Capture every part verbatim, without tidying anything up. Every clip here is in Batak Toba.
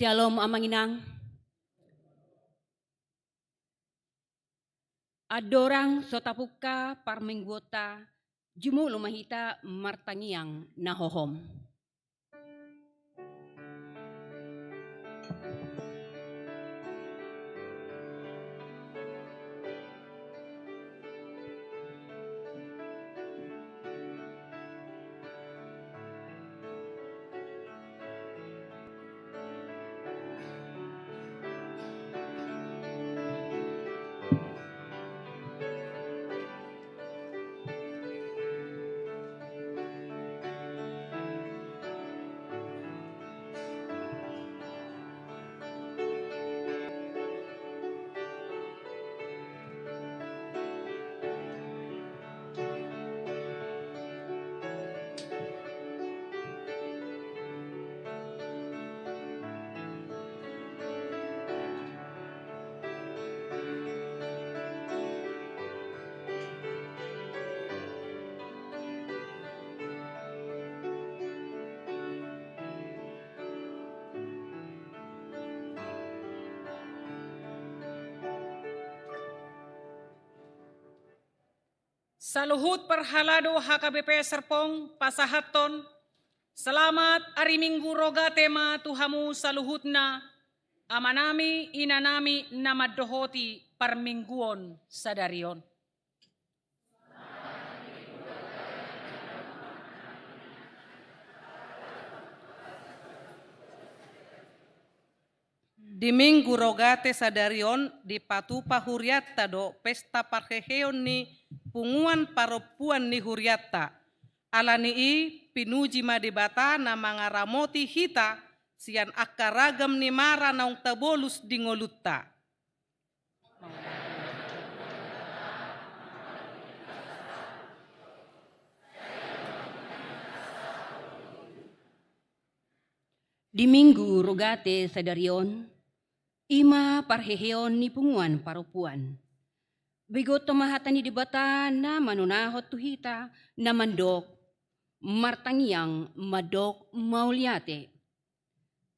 Syalom, Amang Inang. Andorang so tapungka parmingguonta, jumolo ma hita martangiang na hohom. Saluhut parhalado H K B P Serpong pasahathon selamat ari Minggu Rogate ma tu hamu saluhutna, amanami, inanami na mandohoti parmingguon sadari on. Di Minggu Rogate sadari on dipatupa hurianta do pesta parheheon ni punguan parompuan ni hurianta. Ala ni i, pinuji ma Debata na mangaramoti hita sian angka ragam ni mara naung tabolus di ngolunta. Di Minggu Rogate sadari on, i ma parheheon ni punguan parompuan. Begothon ma hata ni Debata na manonahon tu hita, na mandok, martangiang mandok mauliate.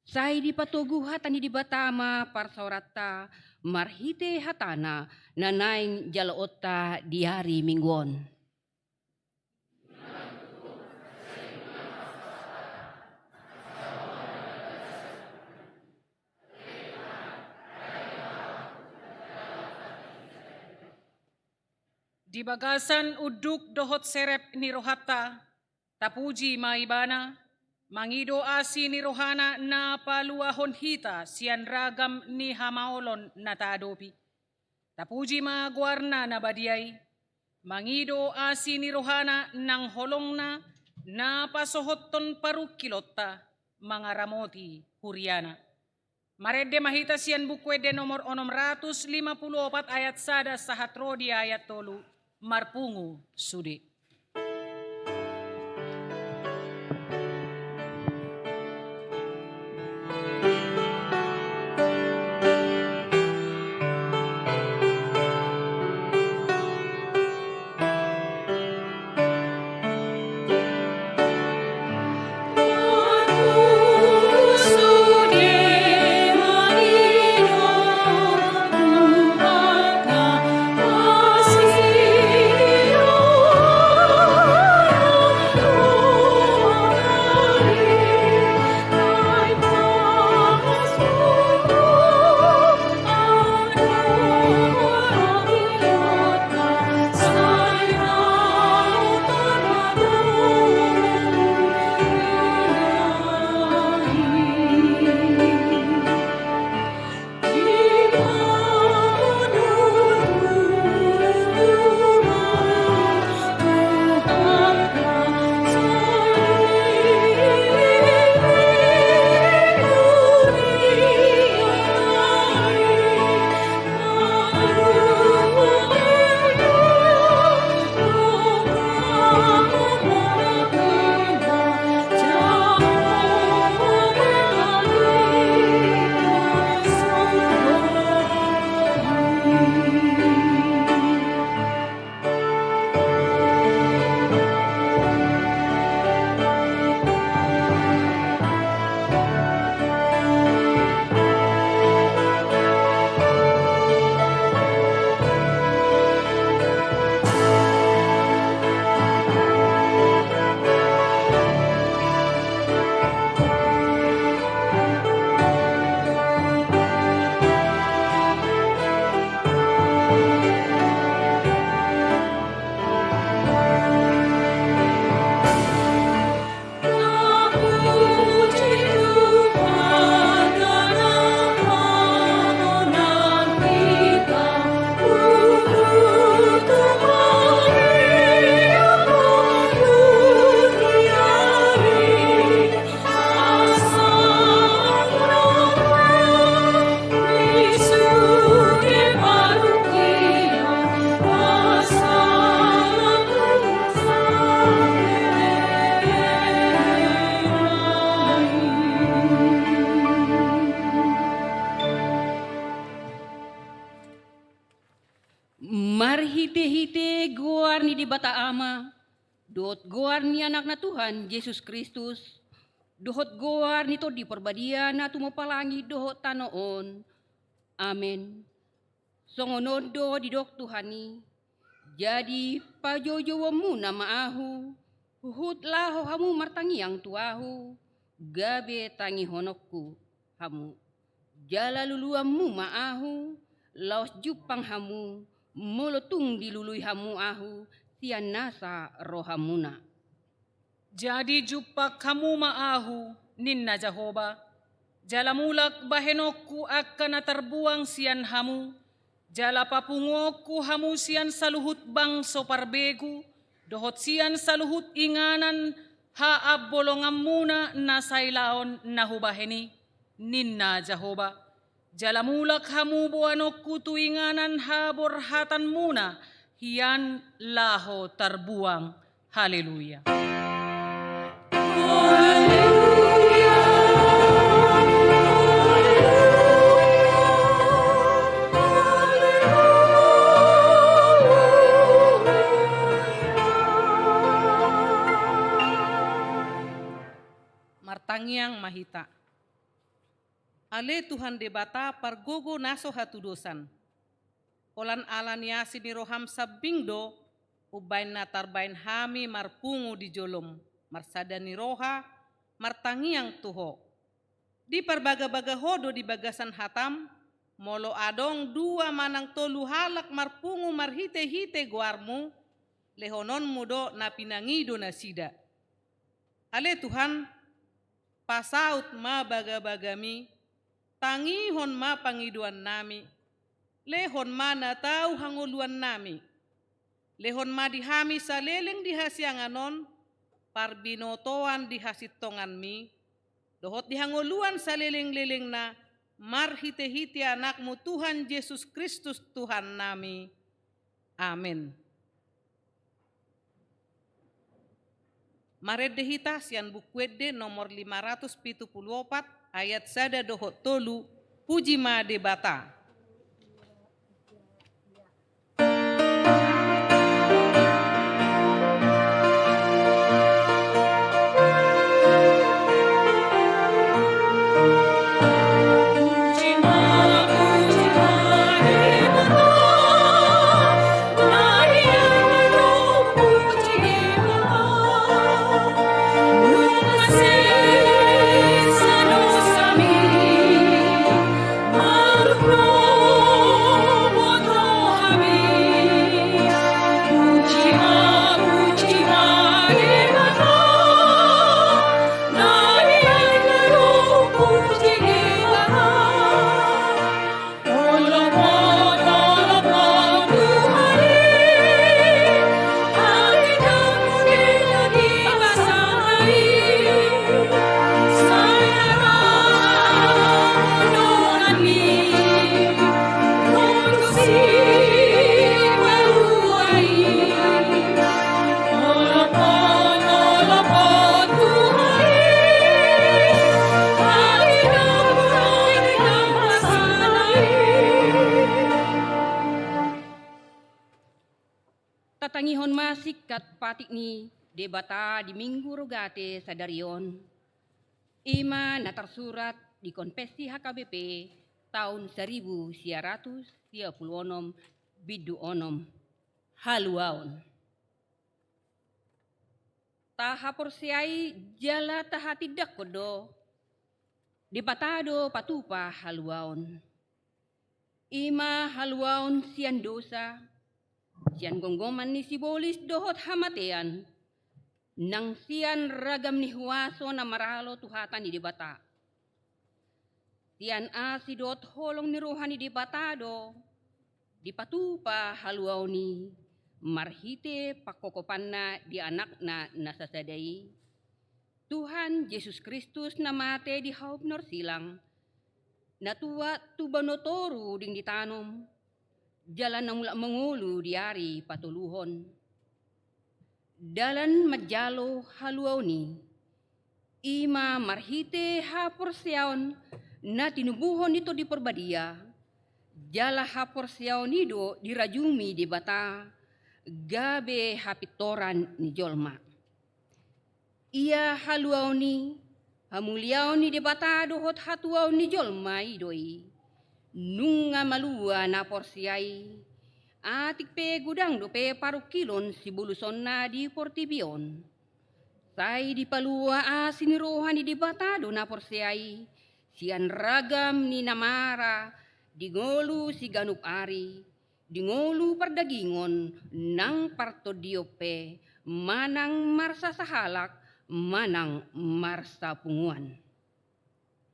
Sai dipatogu hata ni Debata ma parsaoranta marhite hatana na naeng jaloonta di ari Minggu on. Di bagasan unduk dohot serep ni rohanta, tapuji ma Ibana, mangido asi ni rohana na paluahon hita sian ragam ni hamaolon na taadopi. Tapuji ma goarna na badia i, mangido asi ni rohana nang holongna na pasohothon parungkilonta mangaramoti huriana. Marende ma hita sian Buku Ende nomor onom ratus lima pulu opat ayat sada sahat ro di ayat tolu, marpungu sude. Goar ni Debata Ama, dohot goar ni Anakna Tuhan Jesus Kristus, dohot goar ni Tondi Parbadia na tumopa langit dohot tano on. Amen. Songon on do didok Tuhan i: Jadi pajoujouonmuna ma ahu, huhut laho hamu martangiang tu ahu, gabe tangihononku hamu. Jala luluanmu ma ahu, laos jumpang hamu, molo tung dilului hamu ahu sian nasa rohamuna. Jadi jumpang hamu ma ahu, ninna Jahowa, jala mulak bahenonku angka na tarbuang sian hamu, jala papunguonku hamu sian saluhut bangso parbegu, dohot sian saluhut inganan haambolonganmuna na sailaon na hubahen i, ninna Jahowa. Jala mulak hamu boanonku tu inganan haborhatanmuna hian laho tarbuang. Haleluya. Martangiang ma hita. Ale Tuhan Debata pargogo na so hatudosan. Holan ala ni asi ni roham sambing do umbaen na tarbaen hami marpungu di jolom, marsada ni roha, martangiang tu Ho. Diparbagabaga Ho do di bagasan hatam, molo adong dua manang tolu halak marpungu marhitehite goarmu, lehononmu do na pinangido nasida. Ale Tuhan, pasaut ma bagabagami, tangihon ma pangidoannami, lehon ma na tau hangoluannami. Lehon ma di hami saleleng di hasiangan on, parbinotoan di hasintonganmi, dohot di hangoluan salelenglelengna, marhitehite Anakmu Tuhan Jesus Kristus Tuhannami. Amen. Marende hita sian Buku Ende nomor lima ratus pitu pulu opat, ayat sada dohot tolu. Puji ma Debata. Tatangihon ma singkat patik ni Debata di Minggu Rogate sadari on. I ma na tarsurat di Konfessi H K B P taon saribu sia ratus sia pulu onom bindu onom. Haluaon. Tahaporseai jala tahatindangkon do, Debata do patupa haluaon. I ma haluaon sian dosa, sian gomgoman ni sibolis dohot hamatean, nang sian ragam ni huaso na maralo tu hata ni Debata. Sian asi dohot holong ni roha ni Debata do dipatupa haluaon i marhite pangkokopanna di Anakna na sasada i, Tuhan Jesus Kristus, na mate di hau pinorsilang, na tuat tu banua toru ding ditanom, jala na mulak mangolu di ari patoluhon. Dalan manjalo haluaon i, i ma marhite haporseaon na tinubuhon ni Tondi Parbadia, jala haporseaon i do dirajumi Debata, gabe hapintoran ni jolma. Ia haluaon i, hamuliaon ni Debata dohot hatuaon ni jolma i do i. Nunga malua na porsea i, atik pe godang dope parungkilon sibolusonna di portibi on. Sai dipalua asi ni roha ni Debata do na porsea i, sian ragam ni na mara di ngolu siganup ari, di ngolu pardagingon nang partondion pe, manang marsasahalak, manang marsapunguan.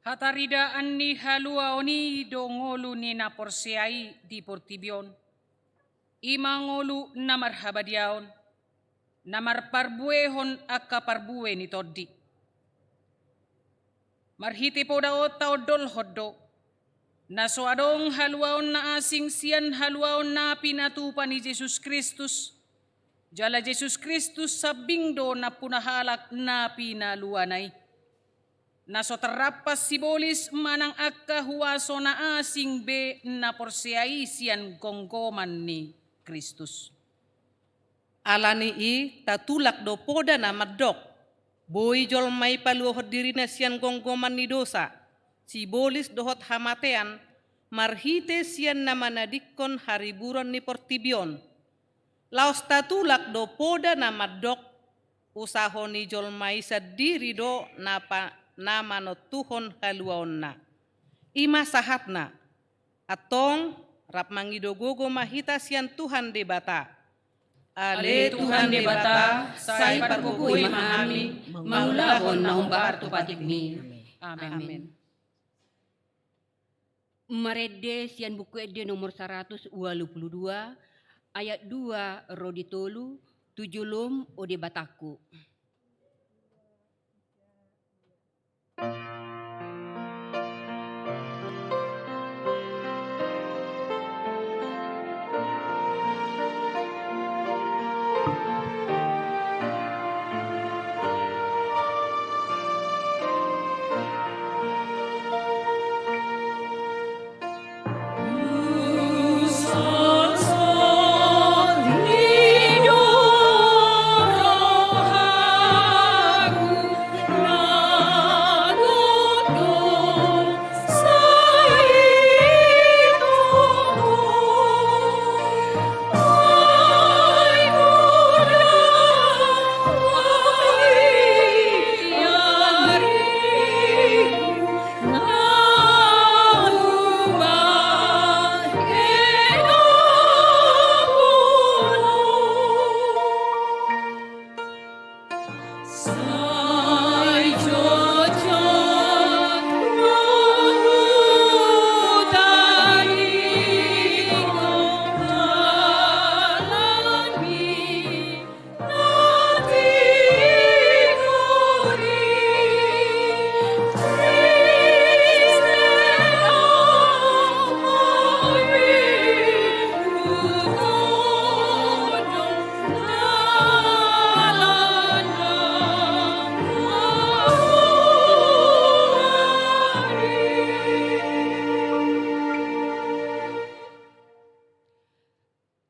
Hataridaan ni haluaon i do ngolu ni na porsea i di portibi on. I ma ngolu na marhabadiaon, na marparbuehon angka parbue ni tondi. Marhite poda on taondolhon do, na so adong haluaon na asing sian haluaon na pinatupa ni Jesus Kristus, jala Jesus Kristus sambing do nampuna halak na pinaluana i. Na so tarrampas sibolis manang angka huaso na asing be na porsea i sian gomgoman ni Kristus. Ala ni i tatulak do poda na mandok, boi jolma i paluahon dirina sian gomgoman ni dosa, sibolis dohot hamatean, marhite sian na manadingkon hariburon ni portibi on. Laos tatulak do poda na mandok, usaho ni jolma i sandiri do na pa-, na manontuhon haluaonna. I ma sahatna. Antong, rap mangido gogo ma hita sian Tuhan Debata. Ale Tuhan Debata, sai pargogoi ma hami mangulahon na hombar tu patikmi. Amen. Amen. Marende sian Buku Ende nomor saratus ualu pulu dua, ayat dua ro di tolu, tu jolom, o Debatangku.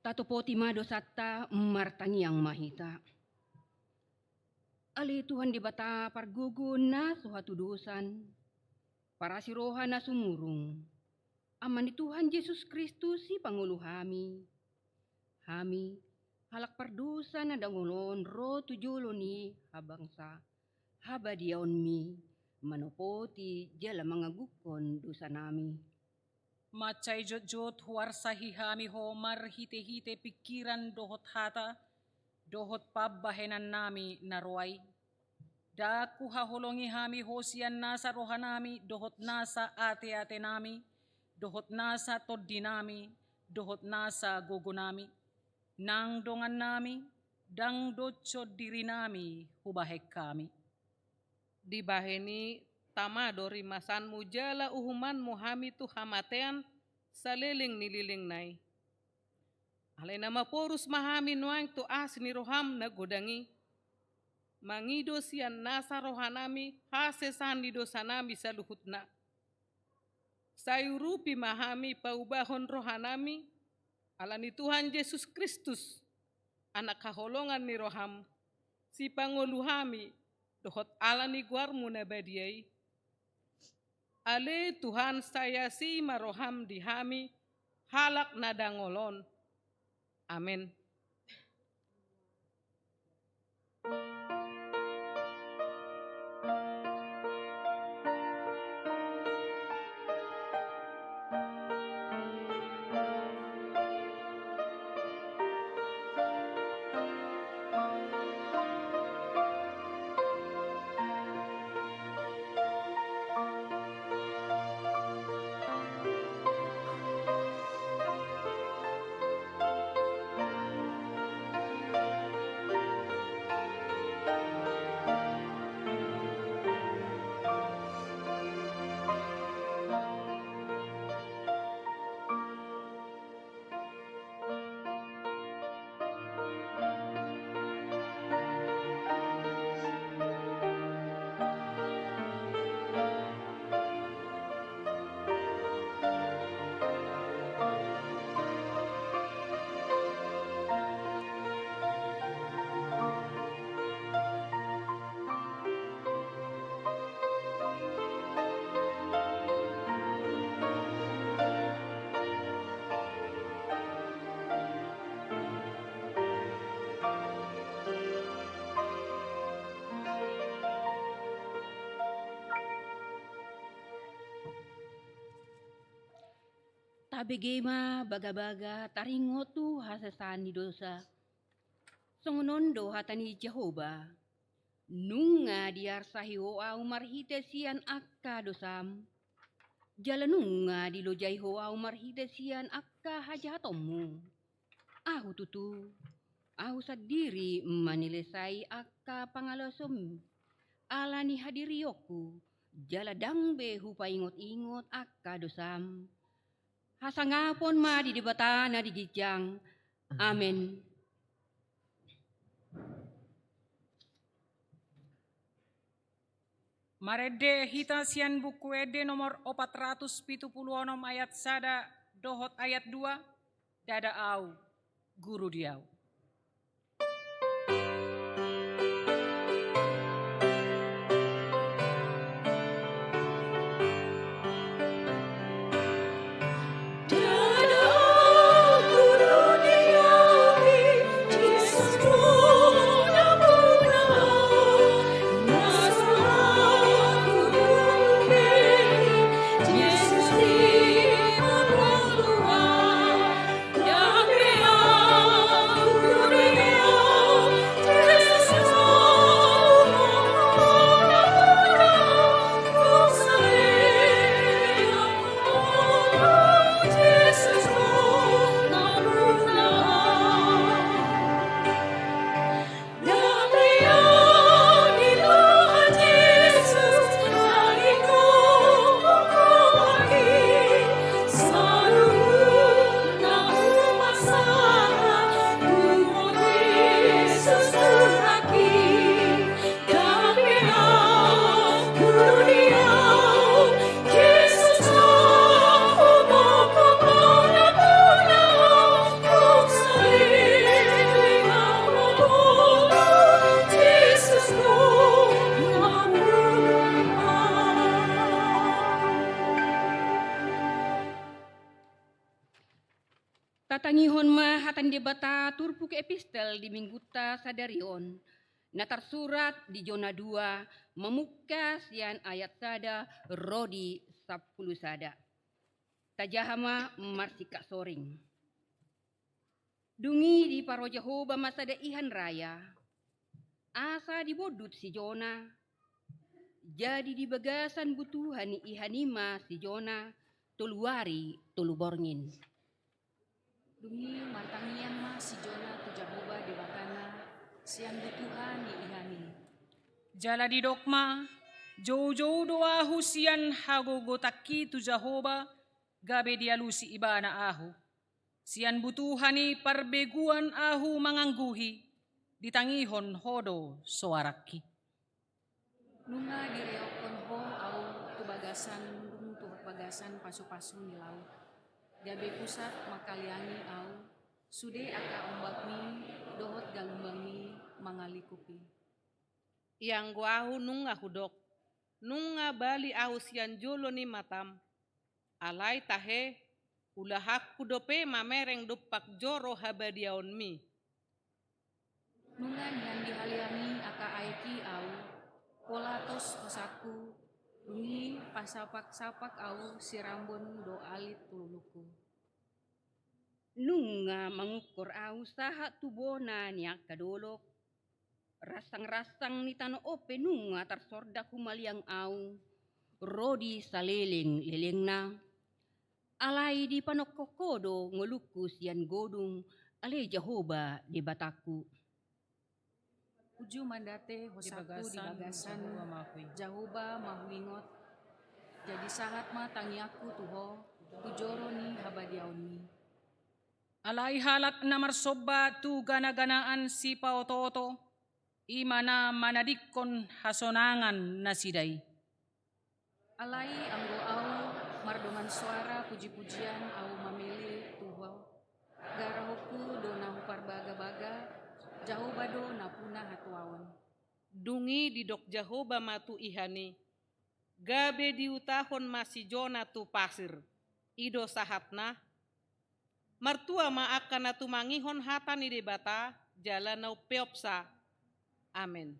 Tatopoti ma dosanta, martangiang ma hita. Ale Tuhan Debata pargogo na so hatudosan, parasi roha na sumurung, Ama ni Tuhan Jesus Kristus, sipangolu hami. Hami, halak pardosa na dangol on, ro tu jolo ni habangsa habadiaonmi, manopoti jala mangaguhon dosanami. Mansai jotjot huarsahi hami Ho marhitehite pingkiran dohot hata, dohot pambahenannami na roa i. Ndang huhaholongi hami Ho sian nasa rohanami, dohot nasa ateatenami, dohot nasa tondinami, dohot nasa gogonami. Nang dongannami, ndang doshon dirinami hubahen hami. Dibahen i tama do rimasanmu jala uhumanmu hami tu hamatean saleleng ni lelengna i. Alai na maporus ma hami nuaeng tu asi ni roham na godang i, mangido sian nasa rohanami hasesaan ni dosanami saluhutna. Sai urupi ma hami paubahon rohanami, ala ni Tuhan Jesus Kristus, anak haholongan ni roham, sipangolu hami dohot ala ni goarmu na badia i. Ale Tuhan, sai asi ma roham di hami halak na dangol on. Amen. Tabege ma bagabaga taringot tu hasesaan ni dosa. Songon on do hata ni Jahowa: Nunga diarsahi ho ahu marhite sian angka dosam, jala nunga dilojai ho ahu marhite sian angka hajahatonmu. Ahu tutu, ahu sandiri manilesai angka pangalaosionmi ala ni hadirionku, jala ndang be hupaingot-ingot angka dosam. Hasangapon ma di Debata na di ginjang. Amen. Marende hita sian Buku Ende nomor opat ratus pitu pulu onom, ayat sada dohot ayat dua. Ndada ahu, guru di ahu. Tatangihon ma hata ni Debata turpuk epistel di minggunta sadari on, na tarsurat di Jona dua, mamungka sian ayat sada ro di sampulu sada. Tajaha ma marsingkat soring. Dung i diparo Jahowa ma sada ihan raya, asa dibondut si Jona. Jadi di bagasan butuha ni ihan i ma si Jona tolu ari tolu borngin. Dung i martangiang ma si Jona tu Jahowa Debatana sian butuha ni ihan i. Jala didok ma: Joujou do ahu sian hagogotanki tu Jahowa, gabe dialusi Ibana ahu. Sian butuha ni parbegu ahu mangangguhi, ditangihon Ho do soarangki. Nunga direokhon Ho ahu tu bagasan mundung tu bagasan pasupasu ni laut. Gabe pusat mangkaliangi ahu, Sude angka ombakmi dohot galumbangmi mangalingkupi. Ianggo ahu nunga hudok, nunga bali ahu sian jolo ni matam. Alai tahe, ulahanku dope mamereng dompak joro habadiaonmi. Nunga nian dihaleangi angka aek i ahu, pola tos hosangku, dung i pasapak-sapak ahu sirambon do alit tu ulungku. Nunga mangungkor ahu sahat tu bona ni angka dolok, ransang-ransang ni tano on pe nunga tarsordak humaliang ahu, ro di saleleng-lelengna. Alai dipanongkok Ho do ngolungku sian godung, ale Jahowa Debatangku. Uju mandate hosangku di bagasan Jahowa ma huingot. Jadi sahat ma tangiangku tu Ho, tu joro ni habadiaonmi. Alai halak na marsomba tu gana-ganaan sipaoto-oto, i ma na manadingkon hasonangan nasida i. Alai anggo ahu, mardongan soara puji-pujian ahu mamele tu Ho. Garahonku do na huparbaga-baga, Jahowa do nampuna hatuaon. Dung i didok Jahowa ma tu ihan i, gabe diutahon ma si Jona tu pasir. I do sahatna. Martua ma angka na tumangihon hata ni Debata, jala na umpeopsa. Amen.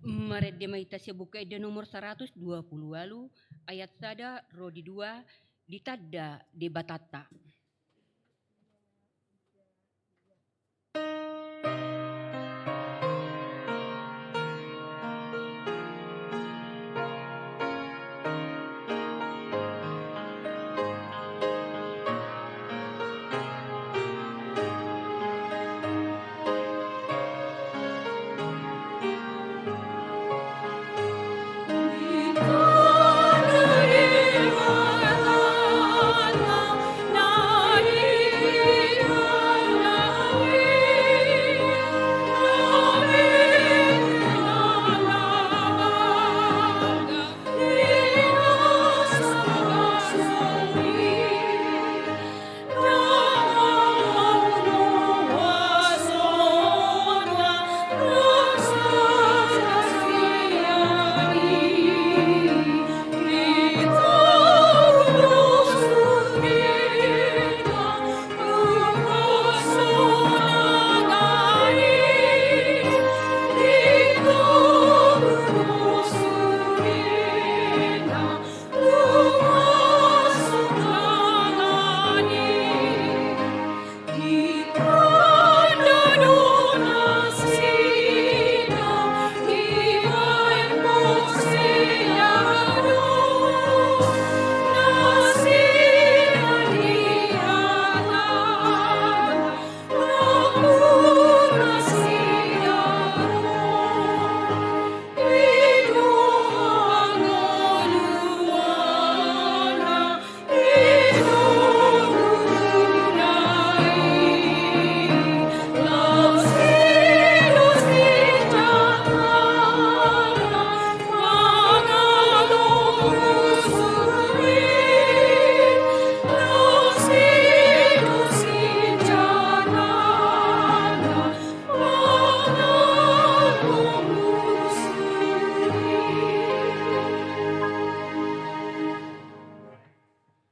Marende ma hita sian Buku Ende nomor saratus dua pulu ualu, ayat sada ro di dua, ditanda Debatanta.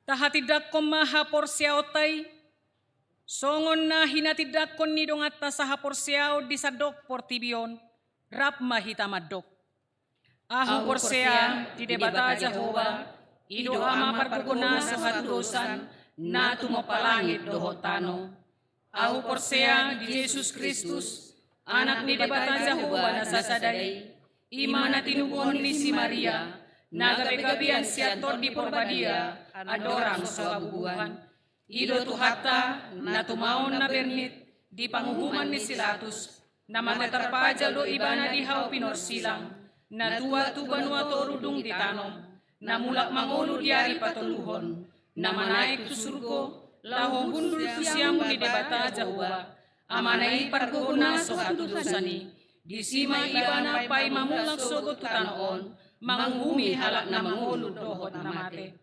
Tahatindangkon ma haporseaonta i, songon na hinatindangkon ni donganta sahaporseaon di sandok portibi on, rap ma hita mandok. Ahu porsea di Debata Jahowa, i do Ama pargogona so hatudosan, na tumompa langit dohot tano. Ahu porsea di Jesus Kristus, Anak ni Debata Jahowa na sasada i, i ma na tinubuhon ni si Maria, na gabegabean sian Tondi Porbadia, andorang so habubuhan. I do Tuhanta, na tumaon na bernit di panguhuman ni si Latus, na mate tarpajal do Ibana di hau pinorsilang, na tuat tu banua toru dung ditanom, na mulak mangolu di ari patoluhon, na manaek tu surgo, laho hundul tu siamun ni Debata Jahowa, Amana i pargogona so hatudosan i. Disi ma Ibana paima mulak sogot tu tano on, manguhumi halak na mangolu dohot na mate.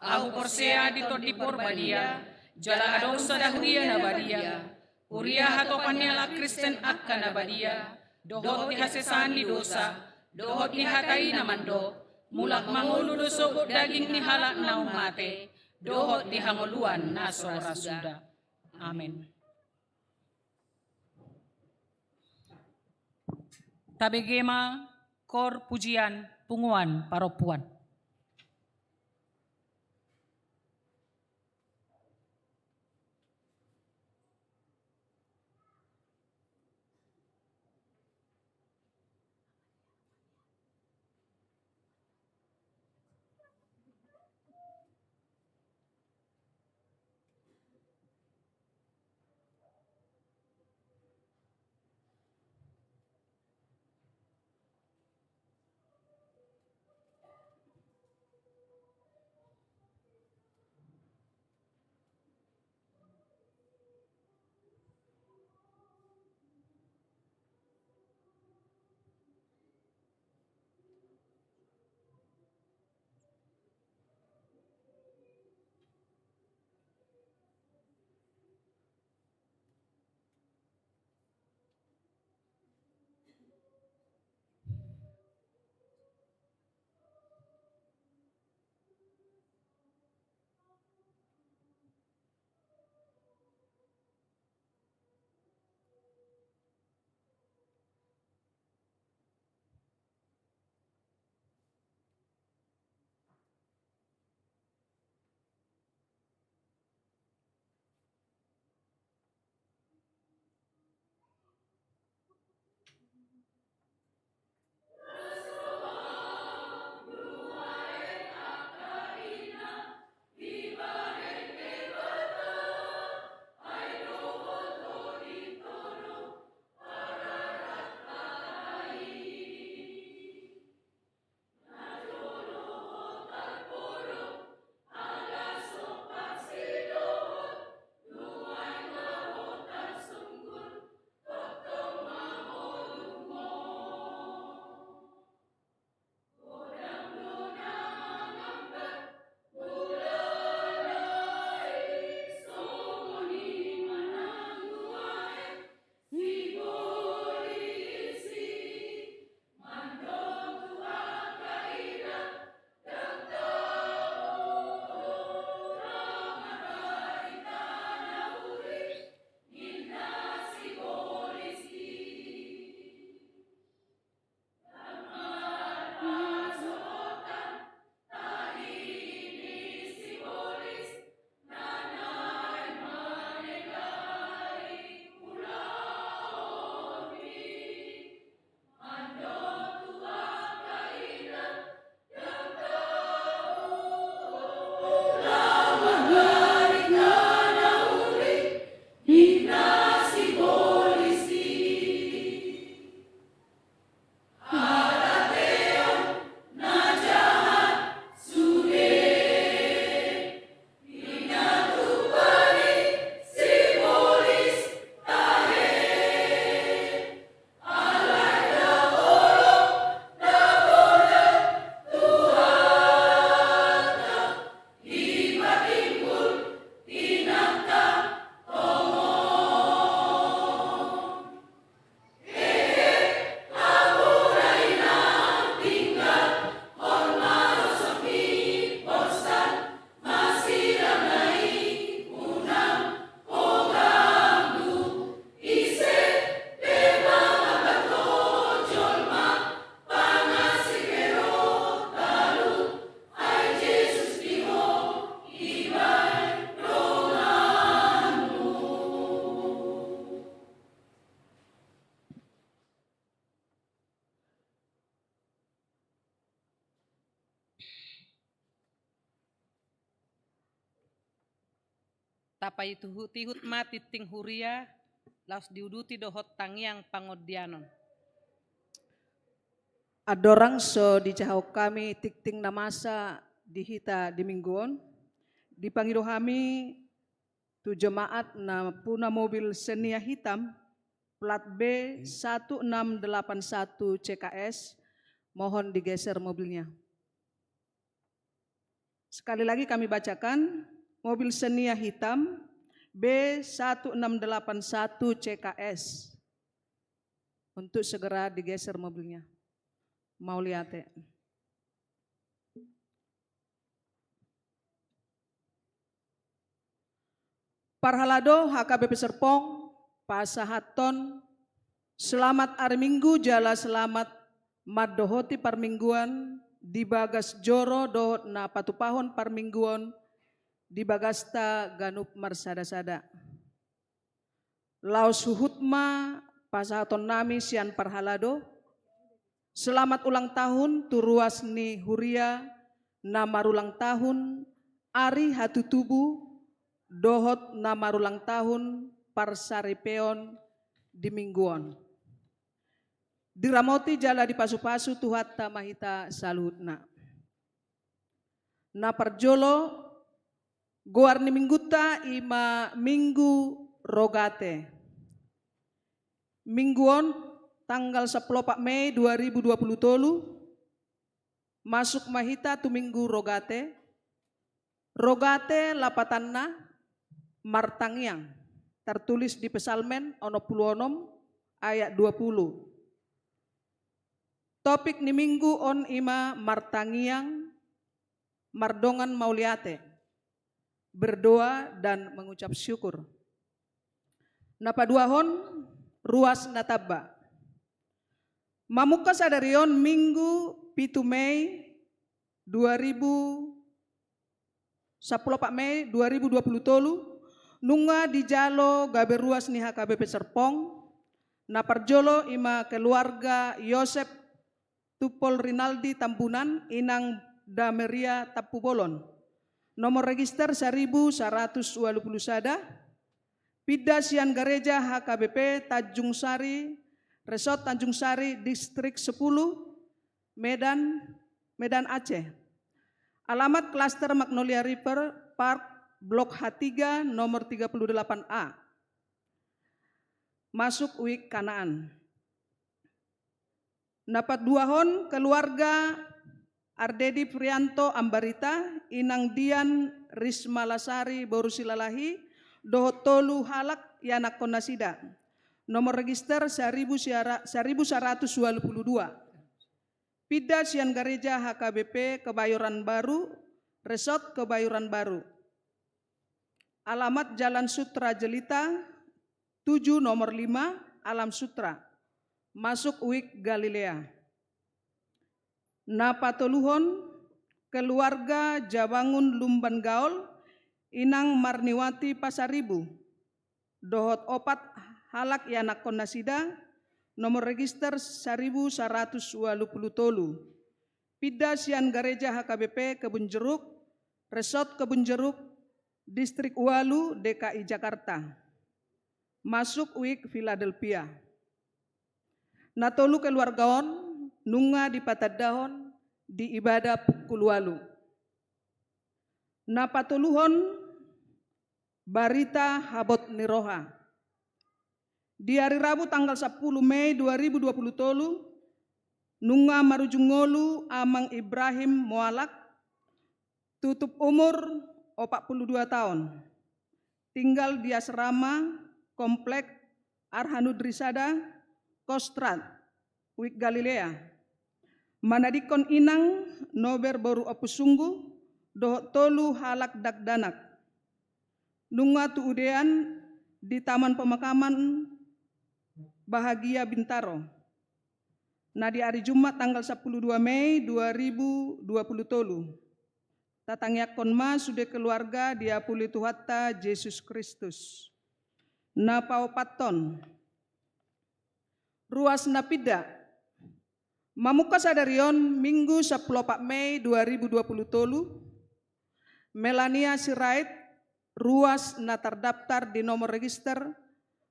Ahu porsea di Tondi Porbadia, Jala adong sada huria na badia, huria hatopan ni halak Kristen angka na badia, dohot di hasesaan ni dosa, dohot di hata i na mandok, mulak mangolu do sogot daging ni halak naung mate, dohot di hangoluan na so ra suda. Amen. Tabege ma kor pujian punguan parompuan. Tapaihutihut ma tingting huria, laos diuduti dohot tangiang pangondianon. Andorang so dijahahon hami tingting na masa di hita di minggu on, dipangido hami tu jemaat na puna mobil Xenia hitam, plat B satu enam delapan satu C K S, mohon digeser mobilnya. Sekali lagi kami bacakan, mobil Xenia hitam, B satu enam delapan satu C K S untuk segera digeser mobilnya. Mauliate. Parhalado H K B P Serpong pasahathon selamat ari Minggu jala selamat mandohoti parmingguan di bagas joro dohot na patupahon parmingguon di bagasta ganup marsada-sada. Laos huhut ma pasahatonnami sian parhalado selamat ulang tahun tu ruas ni huria na marulang tahun ari hatutubu dohot na marulang tahun parsaripeon di Minggu on. Diramoti jala dipasupasu Tuhanta ma hita saluhutna. Na parjolo, goar ni Minggunta i ma Minggu Rogate. Minggu on, tanggal sampulu opat Mei dua ribu dua puluh tolu, masuk ma hita tu Minggu Rogate. Rogate lapatanna martangiang, tertulis di Psalmen onom pulu onom ayat dua pulu. Topik ni Minggu on i ma martangiang, mardongan mauliate, berdoa dan mengucap syukur. Na paduahon, ruas na tamba. Mamungka sadari on Minggu pitu Mei dua ribu, sampulu opat Mei dua ribu dua puluh tolu, nunga dijalo gabe ruas ni H K B P Serpong, na parjolo i ma keluarga Yosep Tumpol Rinaldi Tambunan, inang Dameria Tampubolon. Nomor register saribu saratus ualu pulu sada, pinda sian gareja H K B P Tanjung Sari, Resort Tanjung Sari, Distrik sepuluh, Medan, Medan Aceh. Alamat Klaster Magnolia River Park, Blok H tiga, nomor tiga puluh delapan A. Masuk Wik Kanaan. Na paduahon, keluarga Ardedi Prianto Ambarita, inang Dian Risma Lasari boru Silalahi, dohot tolu halak ianakhon nasida. Nomor register saribu siara-, saribu saratus ualu pulu dua. Pinda sian gareja H K B P Kebayoran Baru, Resort Kebayoran Baru. Alamat Jalan Sutra Jelita tujuh nomor lima, Alam Sutra, masuk Wik Galilea. Na patoluhon, keluarga Jabangun Lumban Gaol, inang Marniwati Pasaribu, dohot opat halak ianakhon nasida, nomor register saribu saratus ualu pulu tolu. Pinda sian gareja H K B P Kebun Jeruk, Resort Kebun Jeruk, Distrik ualu, D K I Jakarta. Masuk Wik Philadelphia. Na tolu keluarga on nunga dipatandahon di ibada pukul ualu. Na patoluhon, barita habot ni roha. Di ari Rabu tanggal sampulu Mei dua ribu dua puluh tolu, nunga marujung ngolu Amang Ibrahim Moalak, tutup umur opat pulu dua taon. Tinggal di asrama Komplek Arhanudrisada, Kostrad, Wik Galilea. Manadingkon inang Nober boru Ompusunggu, dohot tolu halak dakdanak. Nunga tu udean di Taman Pemakaman Bahagia Bintaro. Na di ari Jumat tanggal sampulu dua Mei dua ribu dua puluh tolu. Tatangiangkon ma sude keluarga diapuli Tuhanta Jesus Kristus. Na paopathon, ruas na pinda. Mamungka sadari on Minggu sampulu opat Mei dua ribu dua puluh tolu, Melania Sirait, ruas na tardaftar di nomor register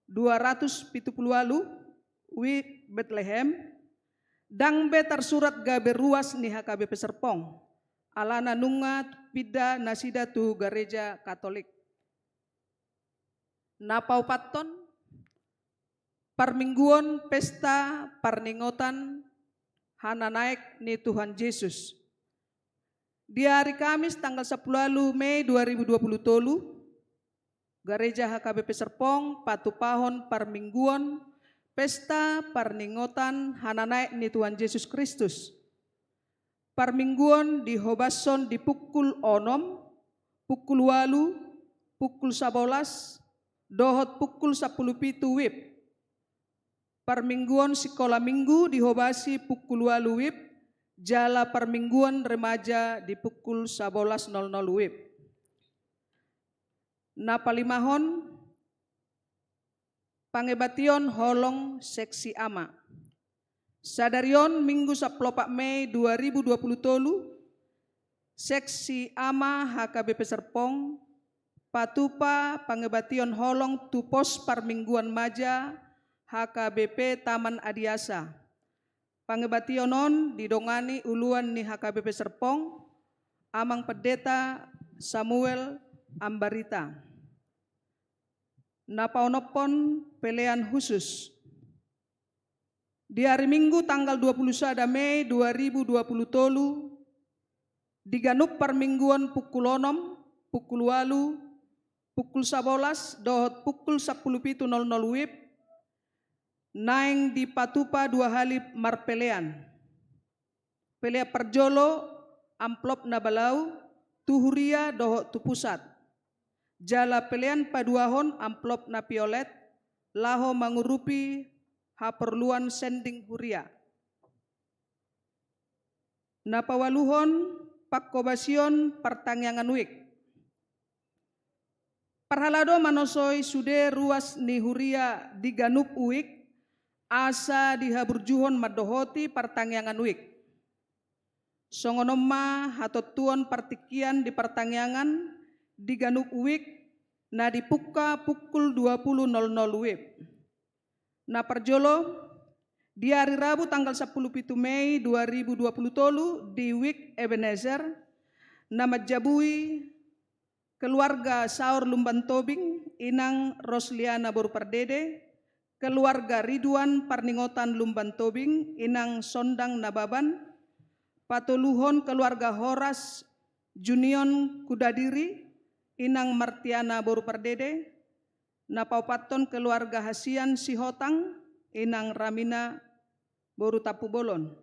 dua ratus pitu pulu ualu, Wik Betlehem, ndang be tarsurat gabe ruas ni H K B P Serpong, alana nunga pinda nasida tu gareja Katolik. Na paopathon, parmingguon pesta parningotan hananaek ni Tuhan Jesus. Di ari Kamis tanggal sampulu ualu Mei dua ribu dua puluh tolu, Gareja H K B P Serpong patupahon parmingguon pesta parningotan hananaek ni Tuhan Jesus Kristus. Parmingguon dihobashon di pukul onom, pukul ualu, pukul sabolas, dohot pukul sampulu pitu wib. Parmingguon sikola minggu dihobasi pukul ualu wib, jala parmingguon remaja di pukul sabolas nol nol wib. Na palimahon, pangebation holong seksi ama. Sadari on Minggu sampulu opat Mei dua ribu dua pulu tolu, seksi ama H K B P Serpong patupa pangebation holong tu pos parmingguon maja H K B P Taman Adiasa. Pangebation on didongani uluan ni H K B P Serpong, Amang Pendeta Samuel Ambarita. Na paonomhon, pelean khusus. Di ari Minggu tanggal dua pulu sada Mei dua ribu dua pulu tolu, di ganup parmingguon pukul onom, pukul ualu, pukul sabolas dohot pukul sampulu pitu nol nol wib, naeng dipatupa dua hali marpelean. Pelean parjolo, amplop na balau, tu huria dohot tu pusat. Jala pelean paduahon, amplop na piolet, laho mangurupi haporluan sending huria. Na paoluhon, panghobasion partangiangan wijk. Parhalado manosoi sude ruas ni huria di ganup wijk, asa dihaburjuhon mandohoti partangiangan wijk. Songon on ma hatontuon partingkian di partangiangan di ganup wijk na dipungka pukul dua pulu nol nol wib. Na parjolo, di ari Rabu tanggal sampulu pitu Mei dua ribu dua pulu tolu di Wijk Ebenezer, na manjabui keluarga Saur Lumban Tobing, Inang Rosliana boru Pardede, keluarga Ridwan Parningotan Lumban Tobing, Inang Sondang Nababan, patoluhon keluarga Horas Junion Kudadiri, Inang Martiana boru Pardede, na paopathon keluarga Hasian Sihotang, Inang Ramina boru Tampubolon.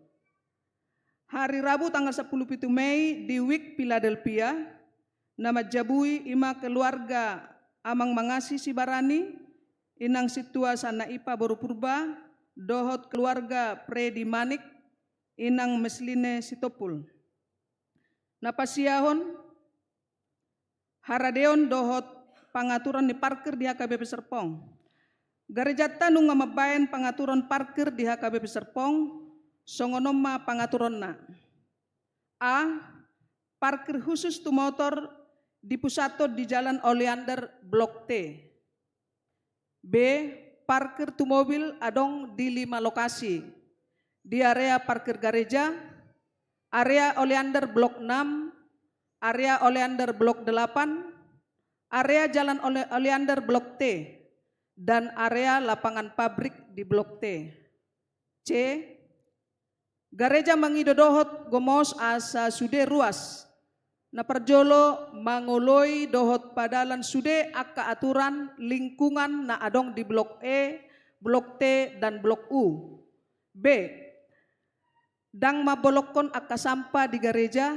Hari Rabu tanggal sampulu pitu Mei di Wijk Philadelphia, na manjabui i ma keluarga Amang Mangasi Sibarani, Inang Sintua Sanaipa boru Purba, dohot keluarga Fredi Manik, Inang Mesline Sitompul. Na pasiahon, haradeon dohot pangaturan ni parkir di H K B P Serpong. Garejanta nunga mambaen pangaturan parkir di H K B P Serpong, songon on ma pangaturonna. A. Parkir khusus tu motor dipusathon di Jalan Oleander Blok T. B. Parkir tu mobil adong di lima lokasi, di area parkir gareja, area Oleander Blok enam, area Oleander Blok delapan, area Jalan Ole-, Oleander Blok T, dan area lapangan pabrik di Blok T. C. Gareja mangido dohot gomos asa sude ruas. Na parjolo, mangoloi dohot padalan sude angka aturan lingkungan na adong di Blok E, Blok T, dan Blok U. B. Ndang mambolongkon angka sampah di gareja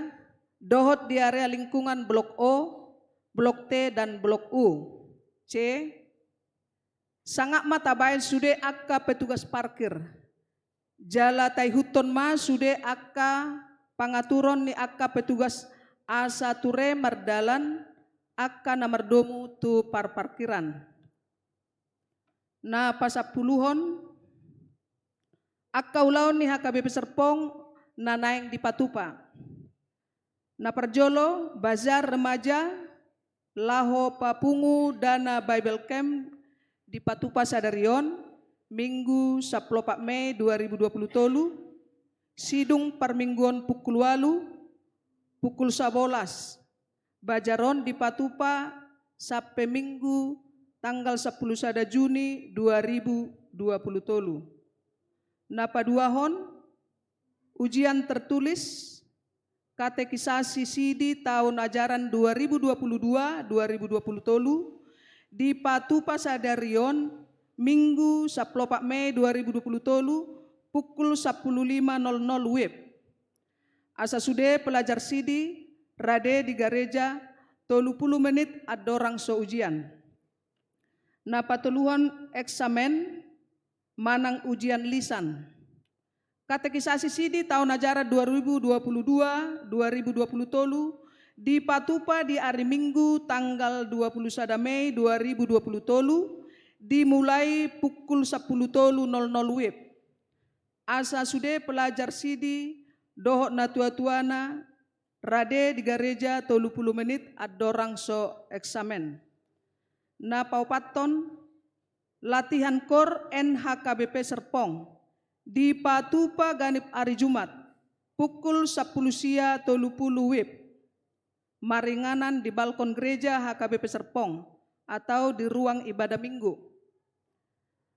dohot di area lingkungan Blok O, Blok T, dan Blok U. C. Sangap ma tabaen sude angka petugas parkir. Jala taihuthon ma sude angka pangaturon ni angka petugas asa ture mardalan angka na mardomu tu parparkiran. Na pasampuluhon, angka ulaon ni H K B P Serpong na naeng dipatupa. Na parjolo, bazar remaja laho papungu dana Bible Camp dipatupa sadari on, Minggu sampulu opat Mei dua ribu dua pulu tolu, sidung parmingguon pukul ualu, pukul sabolas. Bazar on dipatupa sampe Minggu tanggal sampulu sada Juni dua ribu dua pulu tolu. Na paduahon, ujian tertulis Katekisasi Sidi taon ajaran dua ribu dua pulu dua, dua ribu dua pulu tolu, dipatupa sadari on, Minggu sampulu opat Mei dua ribu dua pulu tolu, pukul sampulu lima nol nol W I B. Asa sude pelajar sidi rade di gareja tolu pulu menit andorang so ujian. Na patoluhon eksamen manang ujian lisan. Katekisasi sidi taon ajaran dua ribu dua pulu dua, dua ribu dua pulu tolu dipatupa di ari Minggu tanggal dua pulu sada Mei dua ribu dua pulu tolu, dimulai pukul sampulu tolu nol nol W I B. Asa sude pelajar sidi dohot natuatuana rade di gareja tolu pulu menit andorang so eksamen. Na paopathon, latihan kor N H K B P Serpong dipatupa ganup ari Jumat, pukul sampulu sia tolu pulu W I B, maringanan di balkon gereja H K B P Serpong atau di ruang ibadah Minggu.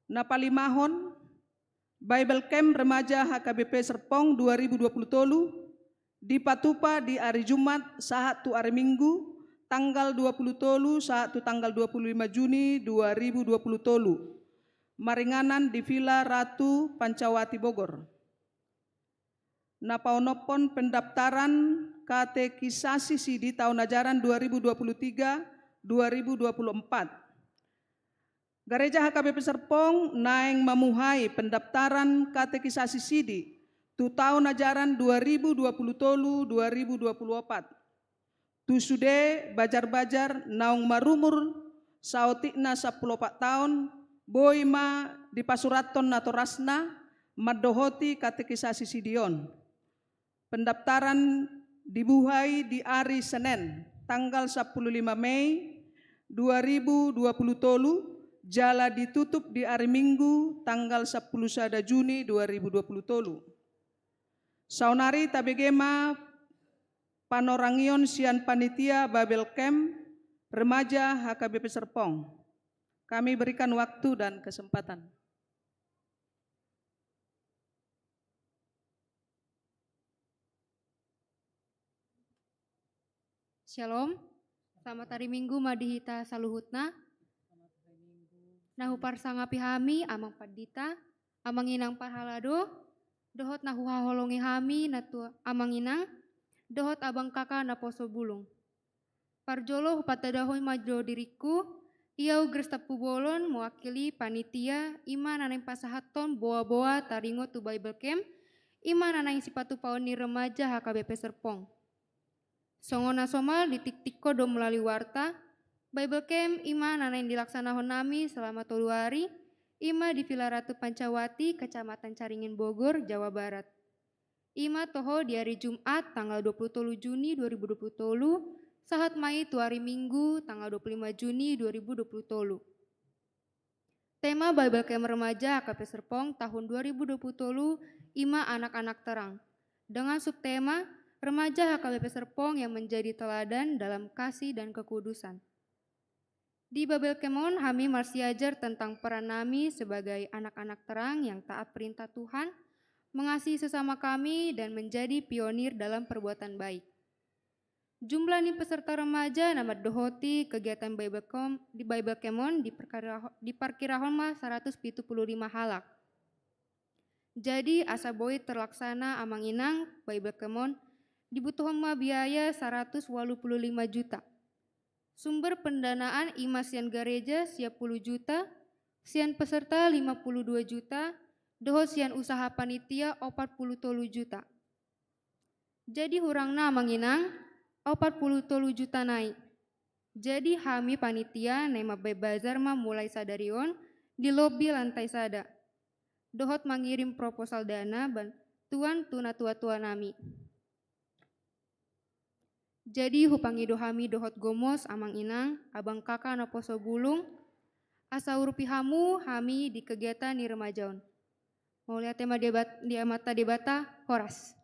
Na palimahon, Bible Camp Remaja H K B P Serpong dua ribu dua pulu tolu dipatupa di ari Jumat sahat tu ari Minggu, tanggal dua pulu tolu sahat tu tanggal dua pulu lima Juni dua ribu dua pulu tolu, maringanan di Villa Ratu Pancawati Bogor. Na paonomhon, pendaftaran katekisasi sidi taon ajaran dua ribu dua pulu tiga, dua ribu dua pulu empat. Gareja H K B P Serpong naeng mamuhai pendaftaran katekisasi sidi tu taon ajaran dua ribu dua pulu tolu, dua ribu dua pulu opat. Tu sude bajar-bajar naung marumur saotikna sampulu opat taon, boi ma dipasurathon natorasna mandohoti katekisasi sidi on. Pendaftaran dibuhai di ari Senen, tanggal sampulu lima Mei dua ribu dua pulu tolu, jala ditutup di ari Minggu, tanggal sampulu sada Juni dua ribu dua pulu tolu. Saonari tabege ma panorangion sian panitia Bible Camp Remaja H K B P Serpong. Kami berikan waktu dan kesempatan. Syalom. Selamat hari Minggu ma di hita saluhutna. Na huparsangapi hami Amang Pandita, Amang Inang Parhalado, dohot na huhaholongi hami na tu Amang Inang, dohot Abang Kaka Naposobulung. Parjolo hupatadahon ma jo diringku, ia Grace Tampubolon mewakili panitia, i ma na naeng pasahathon boa-boa taringot tu Bible Camp, i ma na naeng sipatupaon ni remaja H K B P Serpong. Songon na somal ditiktikko do melalui warta, Bible Camp i ma na naeng dilaksanahon nami selama tolu ari, i ma di Villa Ratu Pancawati, Kecamatan Caringin Bogor, Jawa Barat. I ma toho di ari Jumat tanggal dua pulu tolu Juni dua ribu dua pulu tolu, sahat ma i tu ari Minggu tanggal dua pulu lima Juni dua ribu dua pulu tolu. Tema Bible Camp Remaja H K B P Serpong tahun dua ribu dua puluh tolu i ma Anak-anak Terang, dengan subtema Remaja H K B P Serpong yang menjadi teladan dalam kasih dan kekudusan. Di Bible Camp on hami marsiajar tentang peran nami sebagai anak-anak terang yang taat perintah Tuhan, mengasihi sesama kami, dan menjadi pionir dalam perbuatan baik. Jumlah ni peserta remaja na mandohoti kegiatan Bible Camp, di Bible Camp on diperkira-, diparkirahon ma saratus pitu pulu lima halak. Jadi, asa boi terlaksana Amang Inang Bible Camp on, dibutuhon ma biaya saratus walu pulu lima juta. Sumber pendanaan i ma sian gareja sia pulu juta, sian peserta lima pulu dua juta, dohot sian usaha panitia opat pulu tolu juta. Jadi hurangna Amang Inang, opat pulu tolu juta nai. Jadi hami panitia naeng mambahen bazar ma mulai sadari on di lobi lantai sada. Dohot mangirim proposal dana bantuan tu natua-tua nami. Jadi hupangido hami dohot gomos Amang Inang, Abang Kaka Naposo Bulung, asa urupi hamu hami di kegiatan ni remaja on. Mauliate ma di Debat-, di Amanta Debata, horas.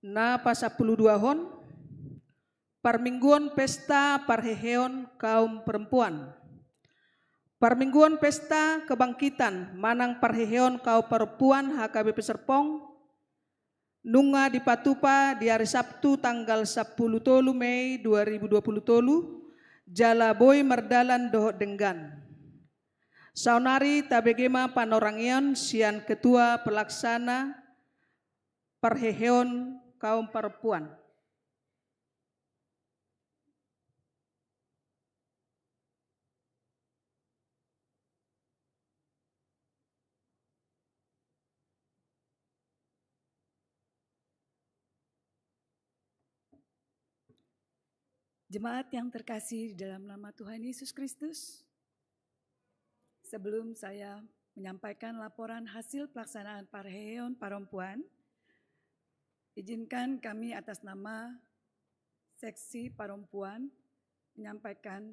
Na pasampuluduahon, parmingguon pesta parheheon kaum perempuan. Parmingguon pesta kebangkitan manang parheheon kaum perempuan H K B P Serpong nunga dipatupa di ari Sabtu tanggal sampulu tolu Mei dua ribu dua pulu tolu, jala boi mardalan dohot denggan. Saonari tabege ma panorangion sian Ketua Pelaksana Parheheon Kaum Parompuan. Jemaat yang terkasih di dalam nama Tuhan Yesus Kristus, sebelum saya menyampaikan laporan hasil pelaksanaan Parheheon Parompuan, izinkan kami atas nama Seksi Parompuan menyampaikan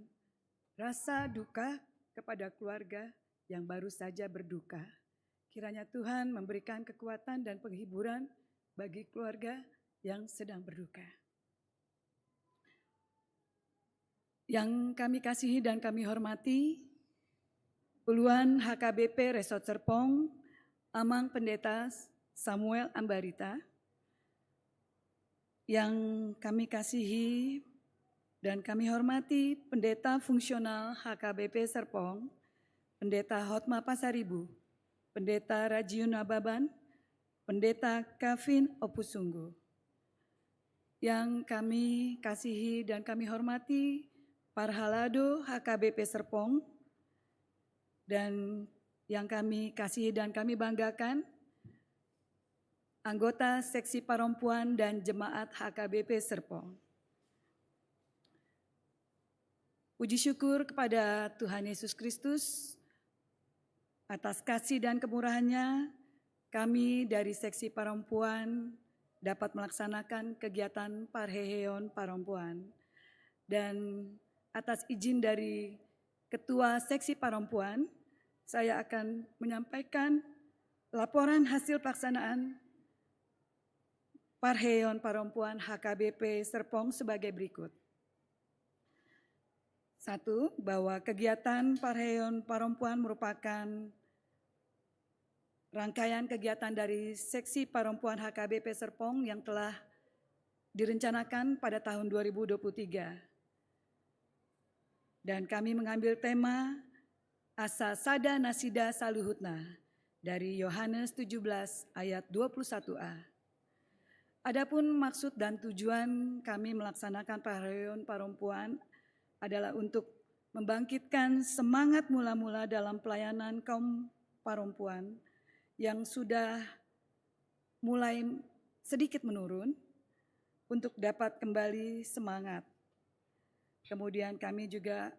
rasa duka kepada keluarga yang baru saja berduka. Kiranya Tuhan memberikan kekuatan dan penghiburan bagi keluarga yang sedang berduka. Yang kami kasihi dan kami hormati, Uluan H K B P Resort Serpong, Amang Pendeta Samuel Ambarita. Yang kami kasihi dan kami hormati, Pendeta Fungsional H K B P Serpong, Pendeta Hotma Pasaribu, Pendeta Rajiun Nababan, Pendeta Kavin Opusunggu. Yang kami kasihi dan kami hormati, Parhalado H K B P Serpong, dan yang kami kasihi dan kami banggakan, anggota Seksi Parompuan dan Jemaat H K B P Serpong. Puji syukur kepada Tuhan Yesus Kristus, atas kasih dan kemurahannya, kami dari Seksi Parompuan dapat melaksanakan kegiatan Parheheon Parompuan. Dan atas izin dari Ketua Seksi Parompuan, saya akan menyampaikan laporan hasil pelaksanaan Parheheon Parompuan H K B P Serpong sebagai berikut. Satu, bahwa kegiatan Parheheon Parompuan merupakan rangkaian kegiatan dari Seksi Parompuan H K B P Serpong yang telah direncanakan pada tahun dua ribu dua puluh tiga. Dan kami mengambil tema Asa Sada Nasida Saluhutna dari Yohanes tujuh belas ayat dua puluh satu a. Adapun maksud dan tujuan kami melaksanakan Parheheon Parompuan adalah untuk membangkitkan semangat mula-mula dalam pelayanan kaum parompuan yang sudah mulai sedikit menurun, untuk dapat kembali semangat. Kemudian kami juga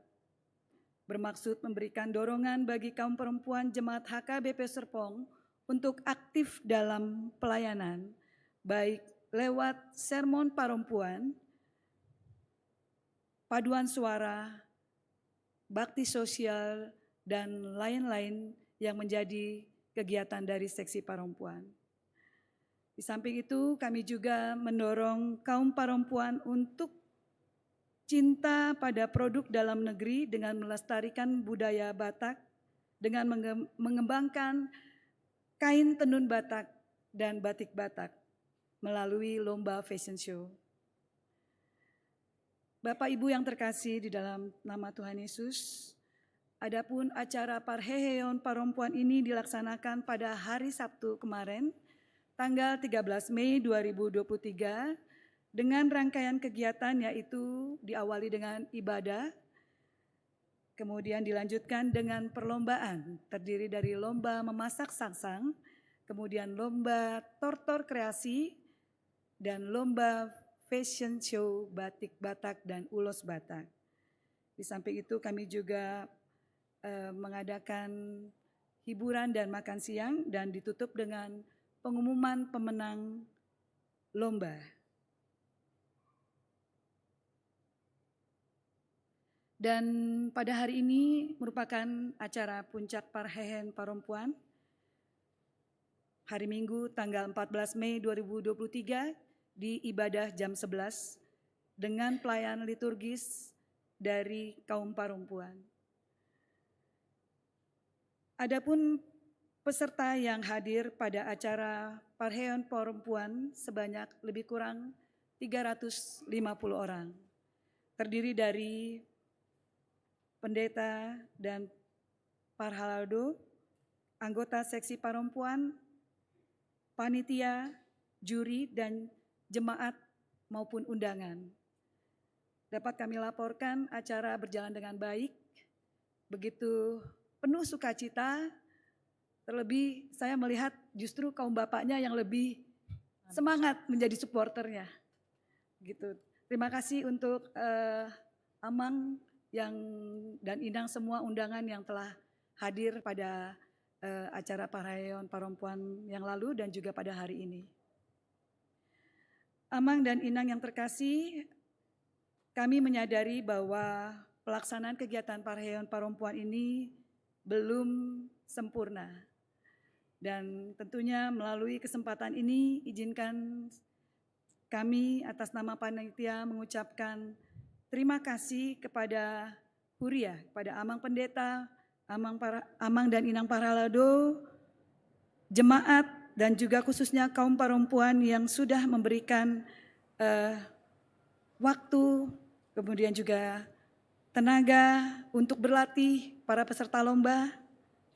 bermaksud memberikan dorongan bagi kaum perempuan jemaat H K B P Serpong untuk aktif dalam pelayanan, baik lewat sermon parompuan, paduan suara, bakti sosial, dan lain-lain yang menjadi kegiatan dari Seksi Parompuan. Di samping itu, kami juga mendorong kaum parompuan untuk cinta pada produk dalam negeri dengan melestarikan budaya Batak, dengan menge-, mengembangkan kain tenun Batak dan batik Batak melalui lomba fashion show. Bapak Ibu yang terkasih di dalam nama Tuhan Yesus, adapun acara Parheheon Parompuan ini dilaksanakan pada hari Sabtu kemarin, tanggal tiga belas Mei dua ribu dua puluh tiga, dengan rangkaian kegiatan yaitu diawali dengan ibadah, kemudian dilanjutkan dengan perlombaan, terdiri dari lomba memasak sangsang, kemudian lomba tortor kreasi, dan lomba fashion show batik Batak dan ulos Batak. Di samping itu, kami juga, eh, mengadakan hiburan dan makan siang, dan ditutup dengan pengumuman pemenang lomba. Dan pada hari ini merupakan acara puncak Parheheon Parompuan, hari Minggu, tanggal empat belas Mei dua ribu dua puluh tiga, di ibadah jam sebelas dengan pelayan liturgis dari kaum parompuan. Adapun peserta yang hadir pada acara Parheon Perempuan sebanyak lebih kurang tiga ratus lima puluh orang, terdiri dari pendeta dan parhalado, anggota seksi perempuan, panitia, juri, dan jemaat maupun undangan. Dapat kami laporkan, acara berjalan dengan baik, begitu penuh sukacita, terlebih saya melihat justru kaum bapaknya yang lebih semangat menjadi supporternya. Gitu. Terima kasih untuk, eh, Amang yang, dan Inang, semua undangan yang telah hadir pada, eh, acara Parheon Perempuan yang lalu dan juga pada hari ini. Amang dan Inang yang terkasih, kami menyadari bahwa pelaksanaan kegiatan Parheon Perempuan ini belum sempurna. Dan tentunya melalui kesempatan ini, izinkan kami atas nama panitia mengucapkan terima kasih kepada Huria, kepada Amang Pendeta, Amang para-, Amang dan Inang Parhalado, jemaat, dan juga khususnya kaum perempuan yang sudah memberikan, eh, waktu, kemudian juga tenaga untuk berlatih para peserta lomba.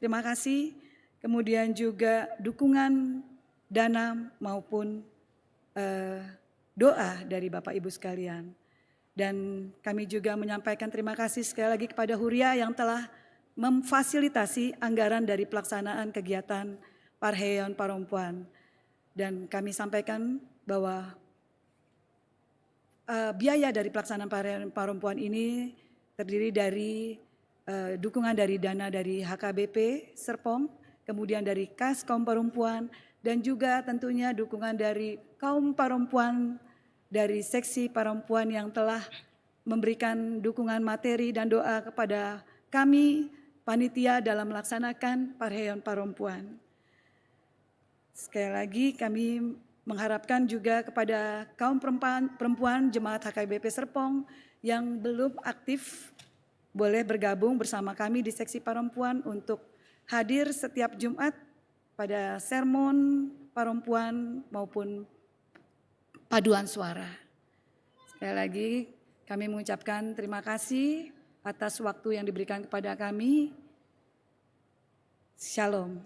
Terima kasih. Kemudian juga dukungan dana maupun, eh, doa dari Bapak Ibu sekalian. Dan kami juga menyampaikan terima kasih sekali lagi kepada Huria yang telah memfasilitasi anggaran dari pelaksanaan kegiatan Parheon Perempuan. Dan kami sampaikan bahwa, eh, biaya dari pelaksanaan Parheon Perempuan ini terdiri dari, eh, dukungan dari dana dari H K B P Serpong, kemudian dari Kas Kaum Perempuan, dan juga tentunya dukungan dari kaum perempuan dari seksi perempuan yang telah memberikan dukungan materi dan doa kepada kami, panitia, dalam melaksanakan Parheon Perempuan. Sekali lagi, kami mengharapkan juga kepada kaum perempuan, perempuan jemaat H K B P Serpong yang belum aktif, boleh bergabung bersama kami di seksi perempuan untuk hadir setiap Jumat pada sermon perempuan maupun paduan suara. Sekali lagi, kami mengucapkan terima kasih atas waktu yang diberikan kepada kami. Shalom.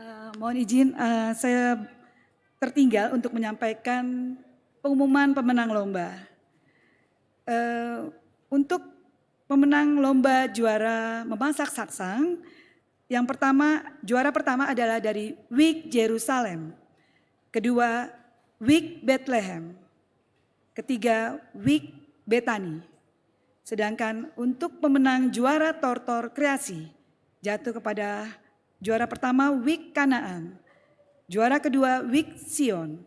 Eh, mohon izin, eh, saya tertinggal untuk menyampaikan pengumuman pemenang lomba. Eh, untuk pemenang lomba juara memasak saksang, yang pertama, juara pertama adalah dari Wijk Jerusalem. Kedua, Wijk Betlehem. Ketiga, Wijk Betani. Sedangkan untuk pemenang juara Tortor Kreasi, jatuh kepada juara pertama Wijk Kanaan, juara kedua Wijk Sion,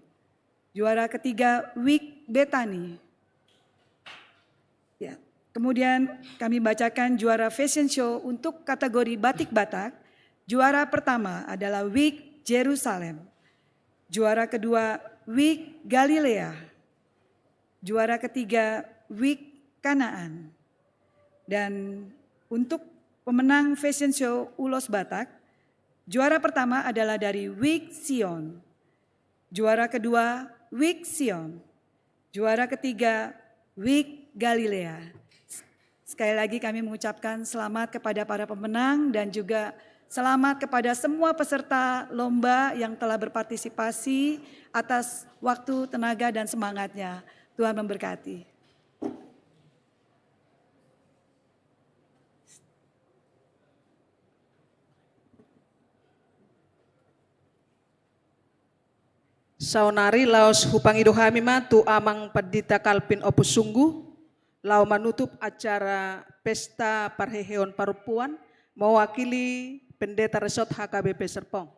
juara ketiga Wijk Betani. Ya, kemudian kami bacakan juara fashion show untuk kategori batik Batak. Juara pertama adalah Wijk Jerusalem. Juara kedua Wijk Galilea. Juara ketiga Wijk Kanaan. Dan untuk pemenang fashion show Ulos Batak, juara pertama adalah dari Wijk Sion. Juara kedua Wijk Sion. Juara ketiga Wijk Galilea. Sekali lagi kami mengucapkan selamat kepada para pemenang dan juga selamat kepada semua peserta lomba yang telah berpartisipasi atas waktu, tenaga, dan semangatnya. Tuhan memberkati. Saonari laos hupangido hami ma tu Amang Pandita Kalvin Ompusunggu, laho manutup acara Pesta Parheheon Parompuan, mewakili Pendeta Resort H K B P Serpong.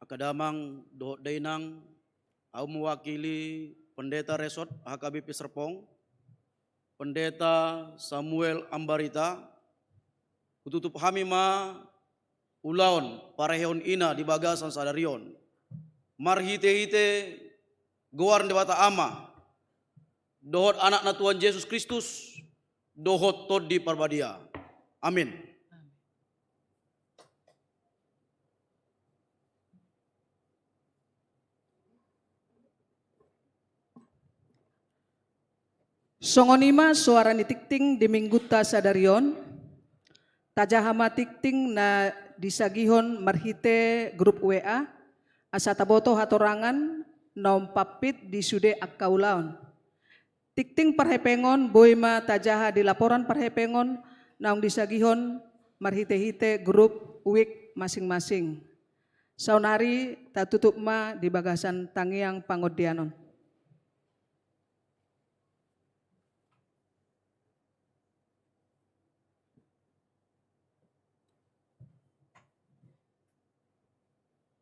Angka damang dohot dainang, au mewakili Pendeta Resort H K B P Serpong, Pendeta Samuel Ambarita, hututup hami ma ulaon parheheon ina di bagasan sadari on. Marhitehite goar ni Debata Ama, dohot Anakna Tuhan Jesus Kristus, dohot Tondi Parbadia. Amin. Songon i ma soara ni tingting di minggunta sadari on. Tajaha ma tingting na disagihon marhite grup W A, asa taboto hatorangan naung pampit di sude angka ulaon. Tingting parhepengon boi ma tajaha di laporan parhepengon naung disagihon marhite-hite grup wik masing-masing. Saonari tatutup ma di bagasan tangiang pangondianon.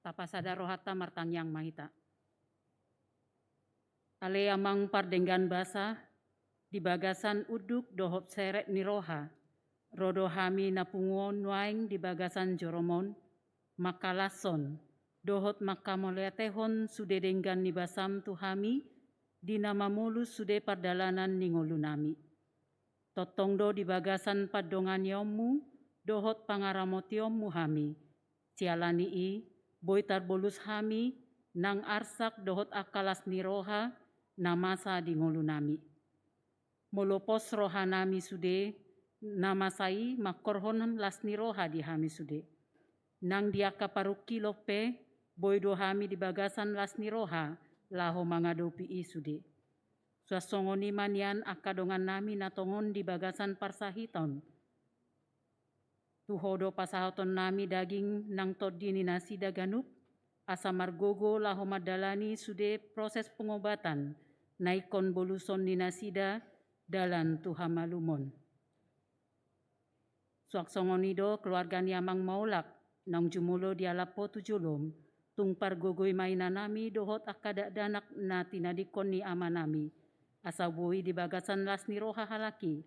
Tapasada rohanta, martangiang ma hita. Ale Amang pardenggan basa, di bagasan unduk dohot serep ni roha, ro do hami na pungu on nuaeng di bagasan jorom on, mangkalashon dohot mangkamauliatehon sude denggan ni basam tu hami, di na mamolus sude pardalanan ni ngolunami. Tongtong do di bagasan pandonganionmu dohot pangaramotionmu hami. Siala ni i, boi tarbolus hami nang arsak dohot angka las ni roha na masa di ngolunami. Molo pos rohanami sude, na masa i mangkorhon las ni roha di hami sude. Nang di angka parungkilon pe, boi do hami di bagasan las ni roha laho mangadopi i sude. Suang songon i ma nian angka dongannami na tongon di bagasan parsahiton. Tu Ho do pasahatonnami daging nang tondi ni nasida ganup, asa margogo laho mandalani sude proses pengobatan na ingkon boluson ni nasida dalan tu hamalumon. Suang songon i do keluarga ni Amang Maolak, naung jumolo dialap Ho tu jolom, tung pargogoi ma inanami dohot angka dakdanak na tinadingkon ni amanami, asa boi di bagasan las ni roha halak i,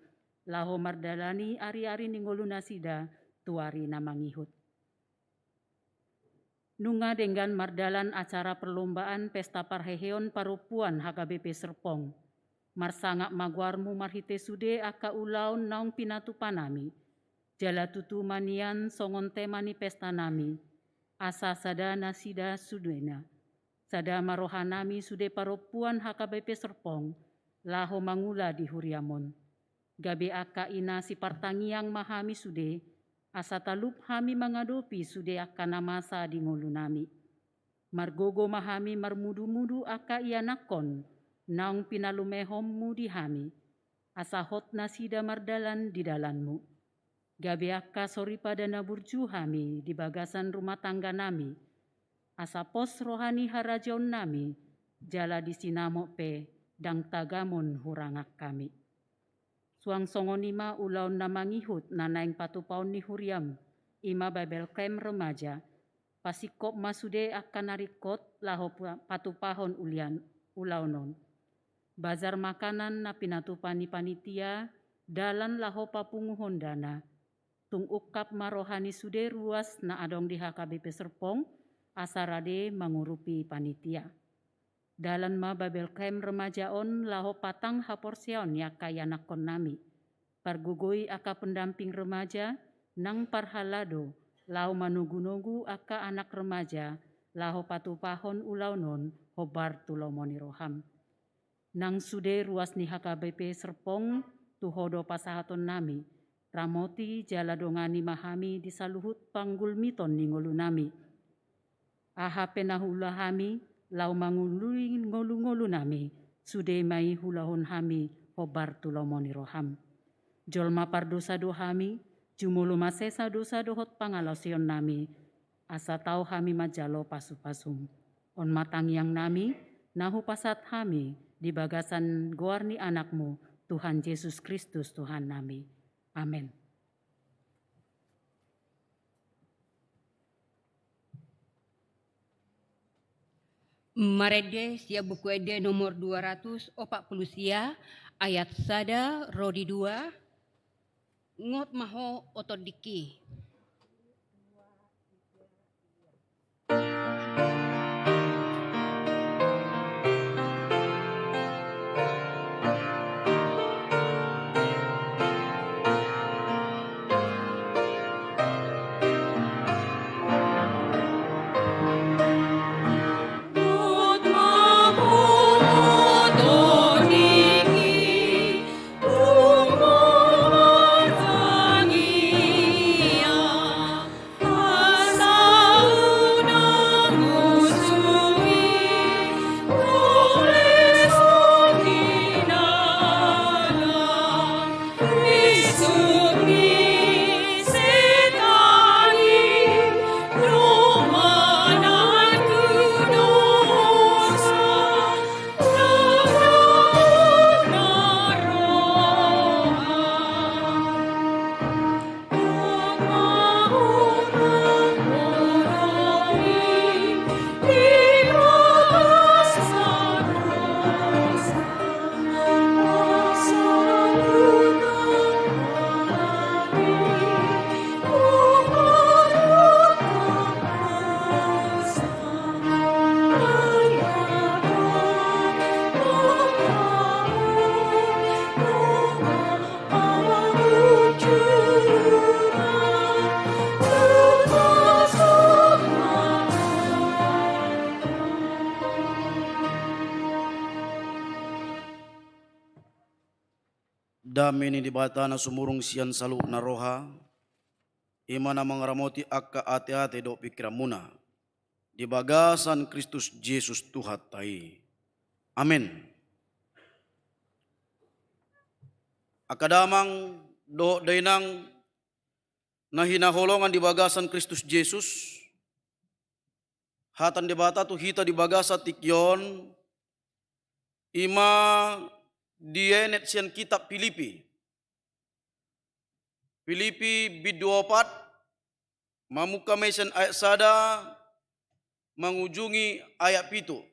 laho mardalani ari-ari ni ngolunasida tu ari na mangihut. Nunga denggan mardalan acara perlombaan pesta parheheon parompuan H K B P Serpong. Marsangap ma goarmu marhite sude angka ulaon naung pinatupanami. Jala tutu ma nian songon tema ni pestanami, asa sada nasida sudena. Sada ma rohanami sude parompuan H K B P Serpong, laho mangula di huriam on. Gabe angka ina sipartangiang ma hami sude, asa talup hami mangadopi sude angka na masa di ngolunami. Margogo ma hami marmudu-mudu angka ianakkon naung pinalumehonmu di hami, asa hot nasida mardalan di dalanmu. Gabe angka soripada na burju hami di bagasan rumah tangganami, asa pos roha ni harajaonnami, jala di sinamot pe ndang tagamon hurangan hami. Suang songon i ma ulaon na mangihut na naeng patupaon ni huriam, i ma Bible Camp Remaja, pasingkop ma sude angka na ringkot laho pa-, patupahon ulian, ulaon on. Bazar makanan na pinatupa ni panitia, dalan laho papunguhon dana. Tung ungkap ma roha ni sude ruas na adong di H K B P Serpong, asa rade mangurupi panitia. Dalan ma Bible Camp Remaja on laho patang haporseaon ni angka ianakkonnami. Pargogoi angka pendamping remaja, nang parhalado, laho manogu-nogu angka anak remaja, laho patupahon ulaon on hombar tu lomo ni roham. Nang sude ruas ni H K B P Serpong, tu Ho do pasahatonnami, ramoti jala dongani ma hami di saluhut panggulmiton ni ngolunami. Aha pe na huula hami, laho mangului ngolu-ngolunami, sude ma i huulahon hami hombar tu lomo ni roham. Jolma pardosa do hami, jumolo ma sesa dosa dohot pangalaosionnami, asa tau hami manjalo pasu-pasum. On ma tangiangnami, na hupasahat hami di bagasan goar ni Anakmu, Tuhan Jesus Kristus Tuhannami. Amen. Marende sian Buku Ende nomor dua ratus opat pulu sia, ayat sada ro di dua. Ngot ma ho, o tondingki. Dame ni Debata na sumurung sian saluhutna roha, i ma na mangaramoti angka ateate dohot pingkiranmuna di bagasan Kristus Jesus Tuhanta i. Amen. Angka damang dohot dainang na hinaholongan di bagasan Kristus Jesus, hata ni Debata tu hita di bagasan tingki on, i ma dienet sian kitab Pilipi. Pilipi bindu opat, mamungka ma i sian ayat sada mangujungi ayat pitu.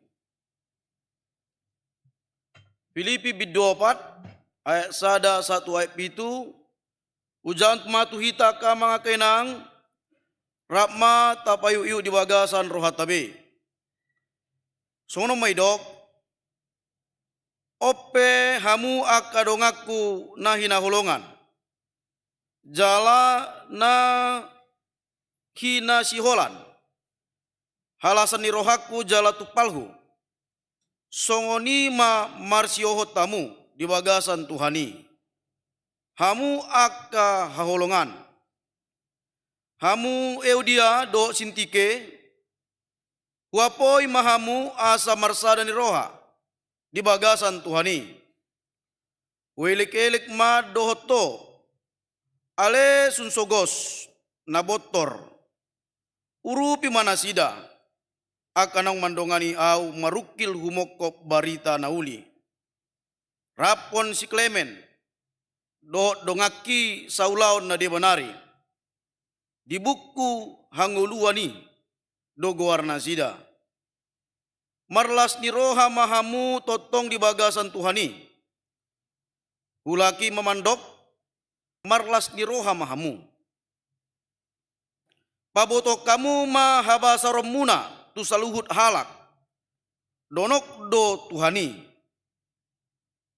Pilipi bindu opat, ayat sada sahat tu ayat pitu. Hujaha ma tu hita angka amang, angka inang, rap ma tapaihutihut di bagasan rohanta be. Songon on ma didok: On pe hamu angka donganku na hinaholongan jala na hinasiholan, halasan ni rohangku jala tumpalhu, songon i ma marsihohot hamu di bagasan Tuhan i, hamu angka haholongan. Hamu Euodia dohot Sintike, huapoi ma hamu asa marsada ni roha di bagasan Tuhan i. Huelekelek ma dohot ho, ale Sunsogos na bontor, urupi ma nasida, angka naung mandongani ahu marungkil humongkop barita na uli. Raphon si Klemen dohot donganki saulaon na deba nari. Di buku hangoluan i do goarnasida. Marlas ni roha ma hamu tongtong di bagasan Tuhan i. Hulak i ma mandok: Marlas ni roha ma hamu. Pabotohon hamu ma habasaronmuna tu saluhut halak. Donok do Tuhan i.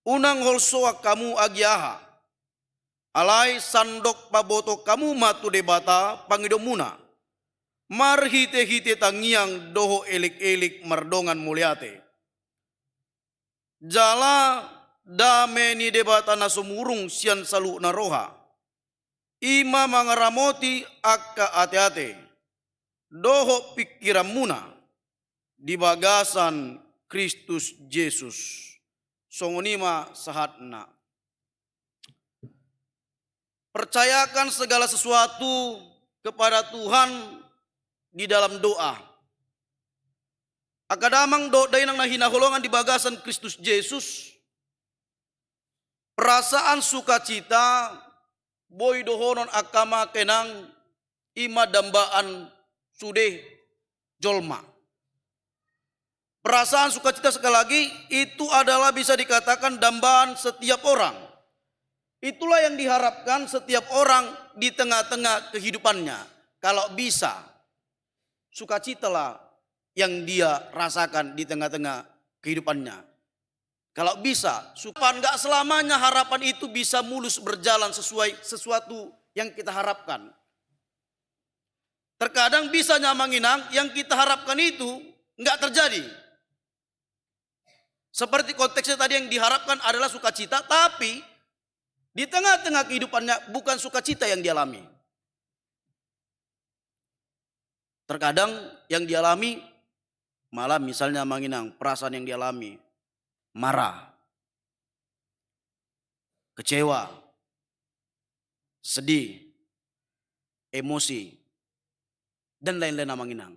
Unang holsoan hamu agia aha. Alai sandok pabotohon hamu ma tu Debata pangidoanmuna marhitehite tangiang dohot elekelek mardongan mauliate. Jala dame ni Debata na sumurung sian saluhutna roha, i ma mangaramoti angka ateate dohot pingkiranmuna di bagasan Kristus Jesus. Songon i ma sahatna. Percayakan segala sesuatu kepada Tuhan di dalam doa. Angka damang dohot dainang na hinaholongan di bagasan Kristus Jesus, perasaan sukacita boi dohonon angka amang, angka inang, i ma dambaan sude jolma. Perasaan sukacita, sekali lagi, itu adalah bisa dikatakan dambaan setiap orang. Itulah yang diharapkan setiap orang di tengah-tengah kehidupannya. Kalau bisa, sukacitalah yang dia rasakan di tengah-tengah kehidupannya. Kalau bisa, supaya nggak selamanya harapan itu bisa mulus berjalan sesuai sesuatu yang kita harapkan. Terkadang bisanya, amang inang, yang kita harapkan itu nggak terjadi. Seperti konteksnya tadi, yang diharapkan adalah sukacita, tapi di tengah-tengah kehidupannya bukan sukacita yang dialami. Terkadang yang dialami malah, misalnya, amang inang, perasaan yang dialami marah, kecewa, sedih, emosi, dan lain-lain, amang inang.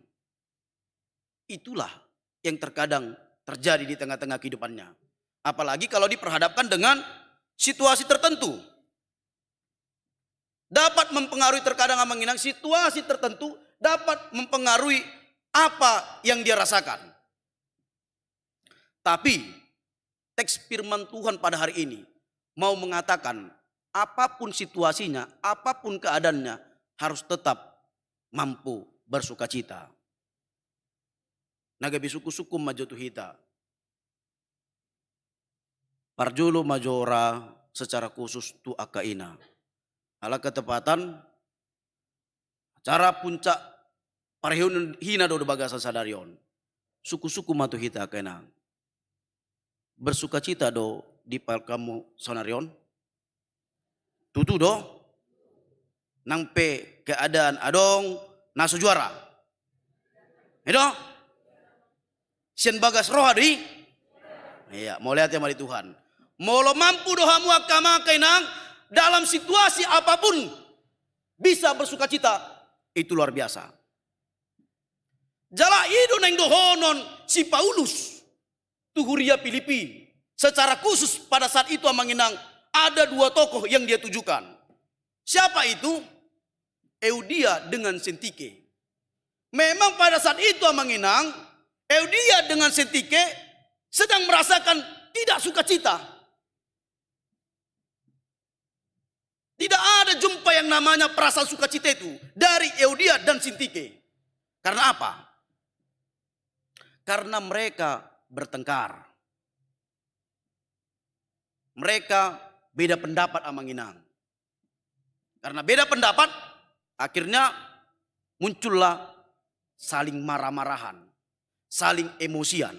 Itulah yang terkadang terjadi di tengah-tengah kehidupannya. Apalagi kalau diperhadapkan dengan situasi tertentu. Dapat mempengaruhi, terkadang, amang inang, situasi tertentu dapat mempengaruhi apa yang dia rasakan. Tapi teks firman Tuhan pada hari ini mau mengatakan, apapun situasinya, apapun keadaannya, harus tetap mampu bersukacita. Na gabe sungkunsungkun ma jo tu hita. Parjolo ma jo ra secara khusus tu angka ina. Ala ketepatan acara puncak parheheon ina do di bagasan sadari on. Sungkunsungkun ma tu hita, angka ina. Bersukacita do di parheon saonari on? Tutu do? Nang pe keadaan adong na so juara. Edo? Sian bagas roha do i? Iya, mauliate ma di Tuhan. Molo mampu do hamu angka amang inang dalam situasi apapun bisa bersukacita, itu luar biasa. Jala i do naeng dohonon si Paulus tu huria Filipi. Secara khusus pada saat itu amang inang ada dua tokoh yang dia tujukan. Siapa itu? Euodia dengan Sintike. Memang pada saat itu amang inang, Euodia dengan Sintike sedang merasakan tidak sukacita. Tidak ada jumpa yang namanya perasaan sukacita itu dari Euodia dan Sintike. Karena apa? Karena mereka bertengkar. Mereka beda pendapat amang inang. Karena beda pendapat, akhirnya muncullah saling marah-marahan, saling emosian.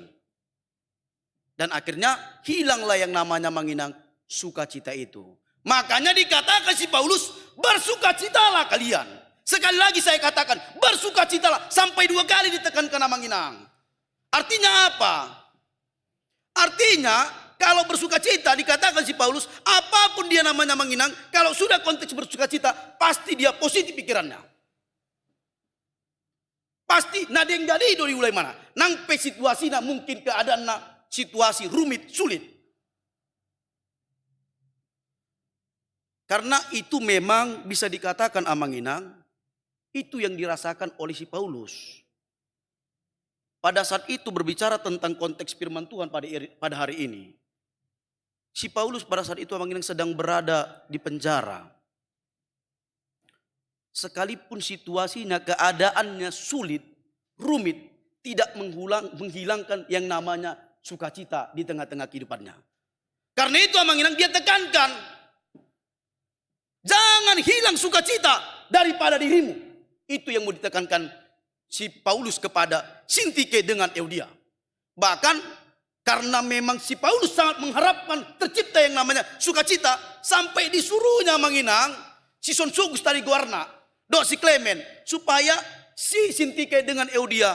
Dan akhirnya hilanglah yang namanya amang inang sukacita itu. Makanya dikatakan si Paulus, "Bersukacitalah kalian." Sekali lagi saya katakan, bersukacitalah. Sampai dua kali ditekankan amang inang. Artinya apa? Artinya, kalau bersukacita dikatakan si Paulus, apapun dia namanya amang inang, kalau sudah konteks bersukacita, pasti dia positif pikirannya. Pasti na denggan i do diula imana. Nang pe situasina mungkin keadaanna situasi rumit, sulit. Karena itu memang bisa dikatakan amang inang, itu yang dirasakan oleh si Paulus. Pada saat itu berbicara tentang konteks firman Tuhan pada iri-, pada hari ini. Si Paulus pada saat itu amang inang sedang berada di penjara. Sekalipun situasinya, keadaannya sulit, rumit, tidak menghulang-, menghilangkan yang namanya sukacita di tengah-tengah kehidupannya. Karena itu amang inang dia tekankan, "Jangan hilang sukacita daripada dirimu." Itu yang mau ditekankan si Paulus kepada Sintike dengan Euodia. Bahkan karena memang si Paulus sangat mengharapkan tercipta yang namanya sukacita, sampai disuruhnya amang inang si Sonsogus tadi goarna, dohot si Klemen, supaya si Sintike dengan Euodia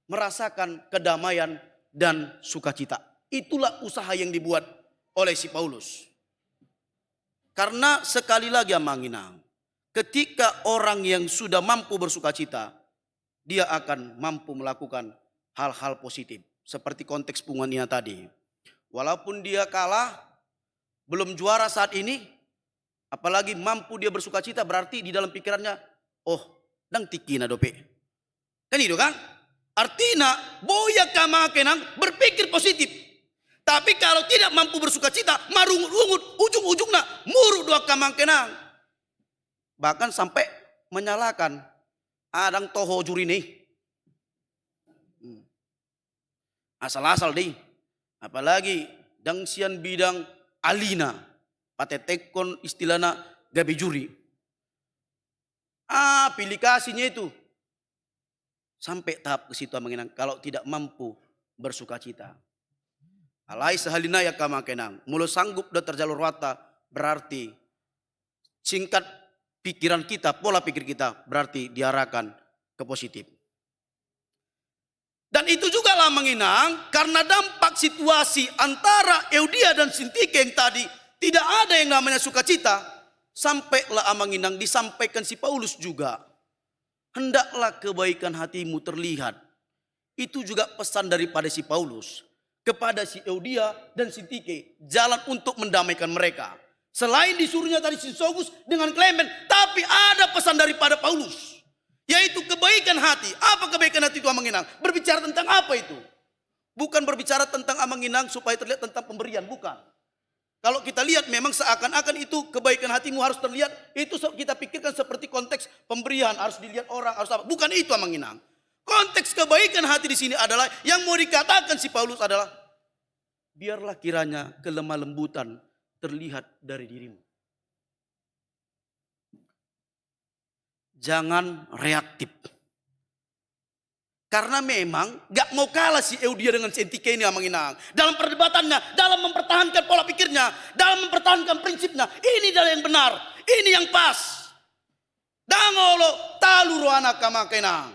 merasakan kedamaian dan sukacita. Itulah usaha yang dibuat oleh si Paulus. Karena sekali lagi amang inang, ketika orang yang sudah mampu bersukacita, dia akan mampu melakukan hal-hal positif. Seperti konteks punguan ina tadi. Walaupun dia kalah, belum juara saat ini, apalagi mampu dia bersukacita, berarti di dalam pikirannya, "Oh, ndang tingkina dope." Kan itu kan? Artinya, boi angka amang inang berpikir positif. Tapi kalau tidak mampu bersukacita, marungut-ungut, ujung-ujungna muruk do angka amang inang. Bahkan sampai menyalahkan, "Ah, ndang toho juri ni." Hmm. Asal-asal dei. Apalagi ndang sian bidang ahlina, patetekkon istilahna gabe juri. Ah, aplikasinya itu. Sampai tahap ke situ amang inang, kalau tidak mampu bersukacita. Alai sahali nai angka amang inang, molo sanggup do terjalo rohanta, berarti tingkat pikiran kita, pola pikir kita berarti diarahkan ke positif. Dan itu juga lah amang inang, karena dampak situasi antara Euodia dan Sintike yang tadi tidak ada yang namanya sukacita, sampailah amang inang disampaikan si Paulus juga. Hendaklah kebaikan hatimu terlihat. Itu juga pesan daripada si Paulus kepada si Euodia dan Sintike, jalan untuk mendamaikan mereka. Selain disuruhnya tadi Sinsogus dengan Klemen, tapi ada pesan daripada Paulus, yaitu kebaikan hati. Apa kebaikan hati itu amang inang? Berbicara tentang apa itu? Bukan berbicara tentang amang inang supaya terlihat tentang pemberian, bukan. Kalau kita lihat memang seakan-akan itu kebaikan hatimu harus terlihat, itu se-, kita pikirkan seperti konteks pemberian, harus dilihat orang, harus apa. Bukan itu amang inang. Konteks kebaikan hati di sini adalah yang mau dikatakan si Paulus adalah biarlah kiranya kelemah lembutan terlihat dari dirimu. Jangan reaktif. Karena memang gak mau kalah si Euodia dengan Sintike ini, Amang Inang. Dalam perdebatannya, dalam mempertahankan pola pikirnya, dalam mempertahankan prinsipnya, ini adalah yang benar, ini yang pas. Dang olo talu rohana, Amang Inang.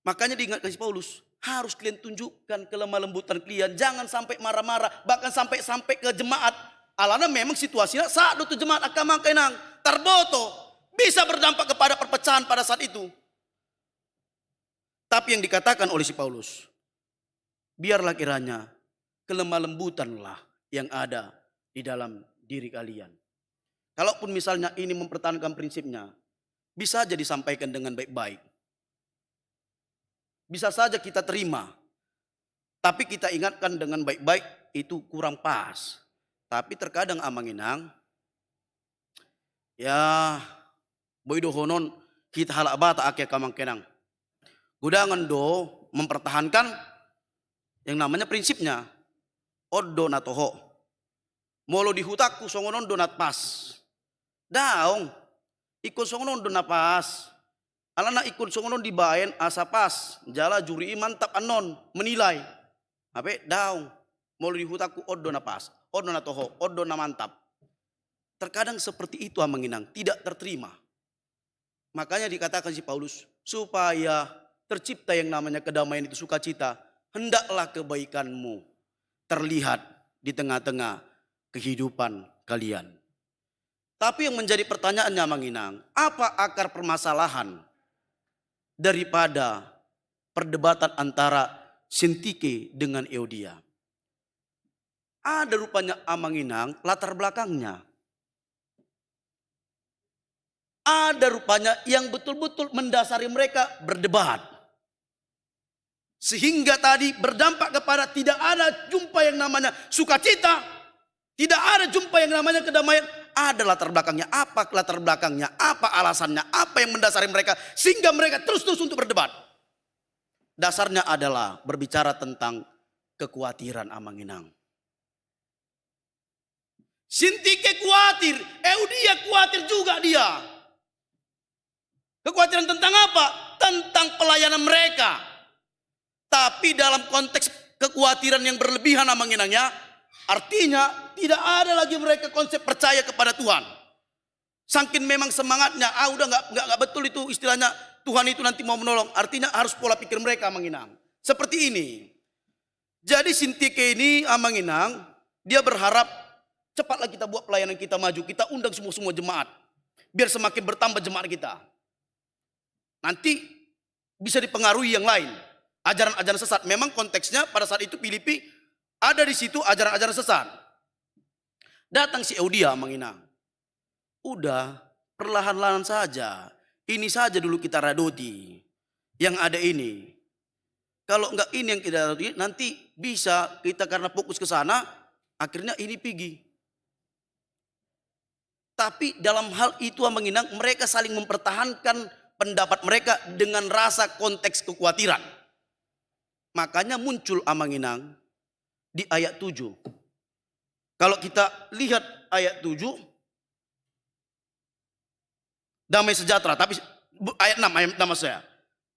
Makanya diingatkan si Paulus, harus kalian tunjukkan kelemah lembutan kalian, jangan sampai marah-marah, bahkan sampai, sampai ke jemaat. Alana memang situasinya saat itu jemaat, Amang Inang, tarboto bisa berdampak kepada perpecahan pada saat itu. Tapi yang dikatakan oleh si Paulus, biarlah kiranya kelemah lembutanlah yang ada di dalam diri kalian. Kalaupun misalnya ini mempertahankan prinsipnya, bisa saja disampaikan dengan baik-baik. Bisa saja kita terima, tapi kita ingatkan dengan baik-baik, itu kurang pas. Tapi terkadang, Amang Inang, ya, boi dohonon hita halak Batak, angka Amang Inang. Godangan do mempertahankan yang namanya prinsipnya. On do na toho. Molo di hutangku songon on do na pas. Daong. Ingkon songon on do na pas. Alana ingkon songon on dibaen asa pas. Jala juri i mantap annon menilai. Hape daong. Molo di hutangku on do na pas, on do na toho, on do na mantap. Terkadang seperti itu, Amang Inang, tidak terterima. Makanya dikatakan si Paulus, supaya tercipta yang namanya kedamaian itu, sukacita, hendaklah kebaikanmu terlihat di tengah-tengah kehidupan kalian. Tapi yang menjadi pertanyaannya, Amang Inang, apa akar permasalahan daripada perdebatan antara Sintike dengan Euodia? Ada rupanya, Amang Inang, latar belakangnya. Ada rupanya yang betul-betul mendasari mereka berdebat. Sehingga tadi berdampak kepada tidak ada jumpa yang namanya sukacita, tidak ada jumpa yang namanya kedamaian. Ada latar belakangnya. Apa latar belakangnya? Apa alasannya? Apa yang mendasari mereka sehingga mereka terus-terus untuk berdebat? Dasarnya adalah berbicara tentang kekhawatiran, Amang Inang. Sintike khawatir, Euodia khawatir juga dia. Kekhawatiran tentang apa? Tentang pelayanan mereka. Tapi dalam konteks kekhawatiran yang berlebihan, Amang Inang, ya, artinya tidak ada lagi mereka konsep percaya kepada Tuhan. Sangkin memang semangatnya, ah, udah nggak, nggak, nggak betul itu istilahnya, Tuhan itu nanti mau menolong. Artinya harus pola pikir mereka, Amang Inang. Seperti ini. Jadi Sintike ini, Amang Inang, dia berharap cepatlah kita buat pelayanan kita maju, kita undang semua-semua jemaat. Biar semakin bertambah jemaat kita. Nanti bisa dipengaruhi yang lain. Ajaran-ajaran sesat. Memang konteksnya pada saat itu Filipi ada di situ ajaran-ajaran sesat. Datang si Euodia, Amang Inang. Udah, perlahan-lahan saja. Ini saja dulu kita radoti. Yang ada ini. Kalau nggak ini yang kita radoti, nanti bisa kita karena fokus ke sana, akhirnya ini pigi. Tapi dalam hal itu, Amang Inang, mereka saling mempertahankan pendapat mereka dengan rasa konteks kekhawatiran. Makanya muncul, Amang Inang, di ayat tujuh. Kalau kita lihat ayat tujuh, damai sejahtera, tapi bu-, ayat enam, ayat enam maksud saya.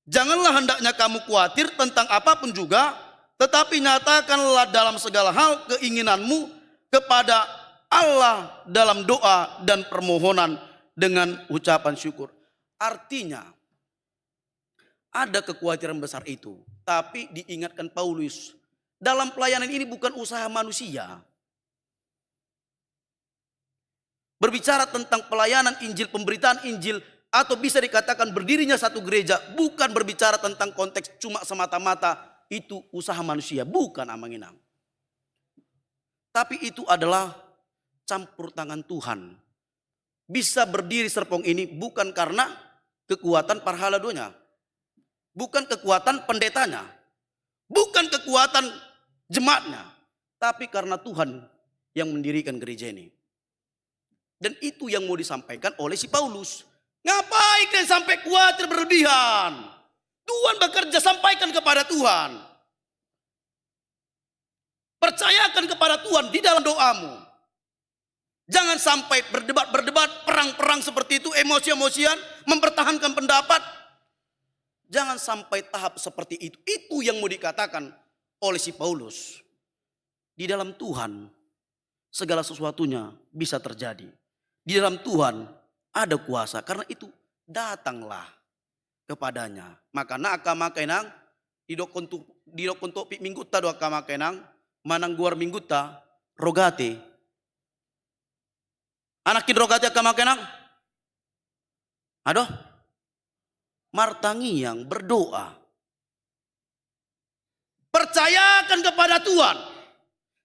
Janganlah hendaknya kamu khawatir tentang apapun juga, tetapi nyatakanlah dalam segala hal keinginanmu kepada Allah dalam doa dan permohonan dengan ucapan syukur. Artinya, ada kekhawatiran besar itu, tapi diingatkan Paulus, dalam pelayanan ini bukan usaha manusia. Berbicara tentang pelayanan Injil, pemberitaan Injil, atau bisa dikatakan berdirinya satu gereja, bukan berbicara tentang konteks cuma semata-mata itu usaha manusia, bukan, Amang Inang. Tapi itu adalah campur tangan Tuhan. Bisa berdiri serpong ini bukan karena kekuatan parhaladonya, bukan kekuatan pendetanya, bukan kekuatan jemaatnya, tapi karena Tuhan yang mendirikan gereja ini. Dan itu yang mau disampaikan oleh si Paulus. Ngapain kalian sampai khawatir berlebihan? Tuhan bekerja, sampaikan kepada Tuhan. Percayakan kepada Tuhan di dalam doamu. Jangan sampai berdebat-berdebat, perang-perang seperti itu, emosi-emosian, mempertahankan pendapat. Jangan sampai tahap seperti itu. Itu yang mau dikatakan oleh si Paulus. Di dalam Tuhan, segala sesuatunya bisa terjadi. Di dalam Tuhan ada kuasa. Karena itu, datanglah kepada-Nya. Makana angka amang inang, didokkon tu, didokkon topik Mingguta do angka amang inang, manang goar Mingguta, Rogate. Anakkon Rogate angka amang inang? Adoh. Martangiang, berdoa. Percayakan kepada Tuhan.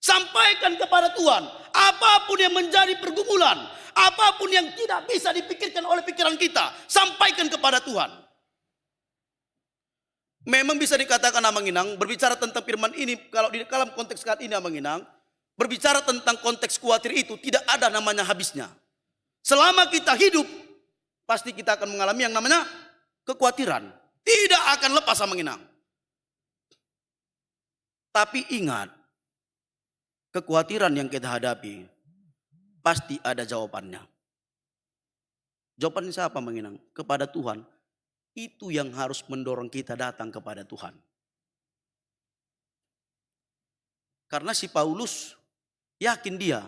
Sampaikan kepada Tuhan. Apapun yang menjadi pergumulan, apapun yang tidak bisa dipikirkan oleh pikiran kita, sampaikan kepada Tuhan. Memang bisa dikatakan amang inang, berbicara tentang firman ini, kalau di dalam konteks saat ini amang inang, berbicara tentang konteks khawatir itu tidak ada namanya habisnya. Selama kita hidup, pasti kita akan mengalami yang namanya kekhawatiran. Tidak akan lepas amang inang. Tapi ingat, kekhawatiran yang kita hadapi pasti ada jawabannya. Jawabannya siapa amang inang? Kepada Tuhan. Itu yang harus mendorong kita datang kepada Tuhan. Karena si Paulus yakin dia.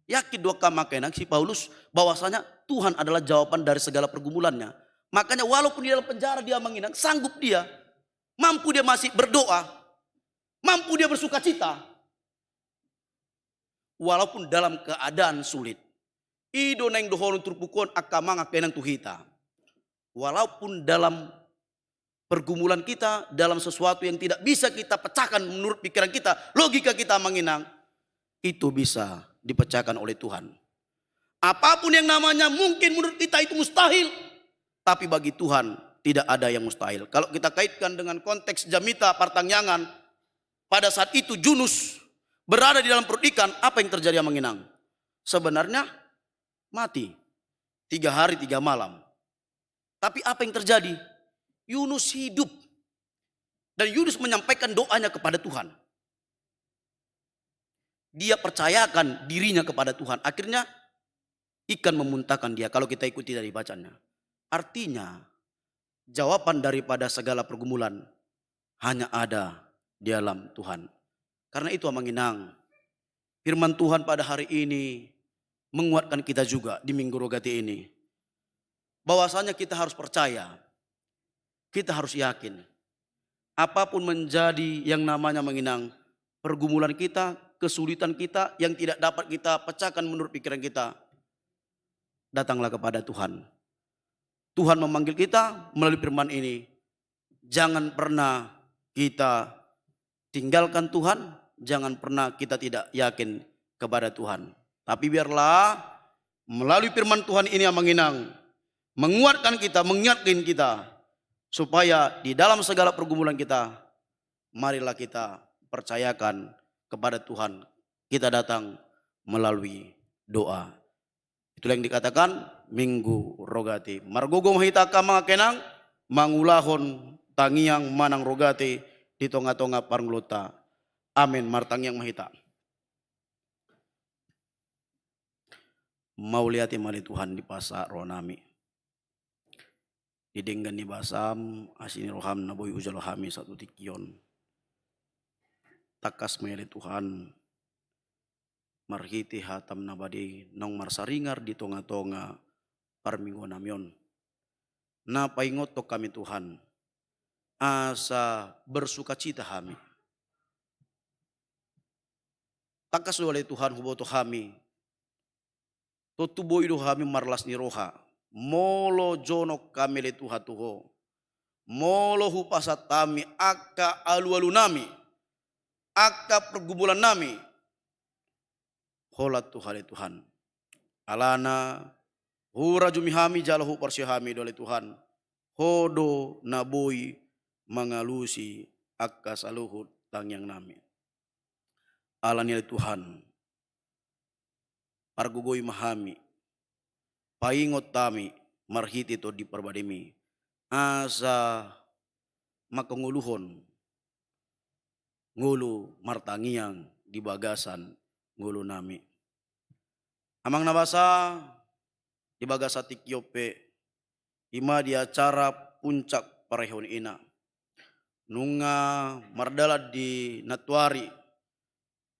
Yakin do angka amang inang si Paulus bahwasanya Tuhan adalah jawaban dari segala pergumulannya. Makanya walaupun di dalam penjara dia amang inang, sanggup dia. Mampu dia masih berdoa. Mampu dia bersukacita. Walaupun dalam keadaan sulit. I do naeng dohonon turpuk on angka amang angka inang tu hita. Walaupun dalam pergumulan kita, dalam sesuatu yang tidak bisa kita pecahkan menurut pikiran kita, logika kita amang inang, itu bisa dipecahkan oleh Tuhan. Apapun yang namanya mungkin menurut kita itu mustahil, tapi bagi Tuhan tidak ada yang mustahil. Kalau kita kaitkan dengan konteks jamita partangiangan, pada saat itu Yunus berada di dalam perut ikan, apa yang terjadi amang inang? Sebenarnya mati. Tiga hari, tiga malam. Tapi apa yang terjadi? Yunus hidup. Dan Yunus menyampaikan doanya kepada Tuhan. Dia percayakan dirinya kepada Tuhan. Akhirnya ikan memuntahkan dia kalau kita ikuti dari bacanya. Artinya, jawaban daripada segala pergumulan hanya ada di dalam Tuhan. Karena itu amang inang, firman Tuhan pada hari ini menguatkan kita juga di Minggu Rogate ini. Bahwasanya kita harus percaya, kita harus yakin. Apapun menjadi yang namanya amang inang, pergumulan kita, kesulitan kita yang tidak dapat kita pecahkan menurut pikiran kita, datanglah kepada Tuhan. Tuhan memanggil kita melalui firman ini. Jangan pernah kita tinggalkan Tuhan, jangan pernah kita tidak yakin kepada Tuhan. Tapi biarlah melalui firman Tuhan ini amang inang menguatkan kita, mengingatkan kita, supaya di dalam segala pergumulan kita, marilah kita percayakan kepada Tuhan. Kita datang melalui doa. Itulah yang dikatakan Minggu Rogate. Margogo ma hita angka amang angka inang mangulahon tangiang manang rogate di tonga-tonga parngoluonta. Amen. Martangiang ma hita. Mauliate ma ale Tuhan di pasahat rohanami. Di denggan ni basaM, asi ni rohaM na boi hujalo hami sahat tu tingki on. Tangkas ma i ale Tuhan, marhite hataM na badia i naung marsaringar di tonga-tonga parmingguonnami on, na paingothon hami Tuhan, asa bersukacita hami. Tangkas do ale Tuhan huboto hami, tontu boi do hami marlas ni roha, molo jonok hami ale Tuhan tu Ho, molo hupasahat hami angka alualunami, angka pergumulannami, holan tu Ho ale Tuhan. Alana hurajumi hami jala huparsiho hami do ale Tuhan, Ho do na boi mangalusi angka saluhut tangiangnami. Alani i ale Tuhan, pargogoi ma hami, paingot hami marhite Tondi Parbademi, asa mangkangoluhon ngolu martangiang di bagasan ngolunami. Amang na basa, di bagasan tingki on pe, i ma di acara puncak parehon ina. Nunga mardalan di nantuari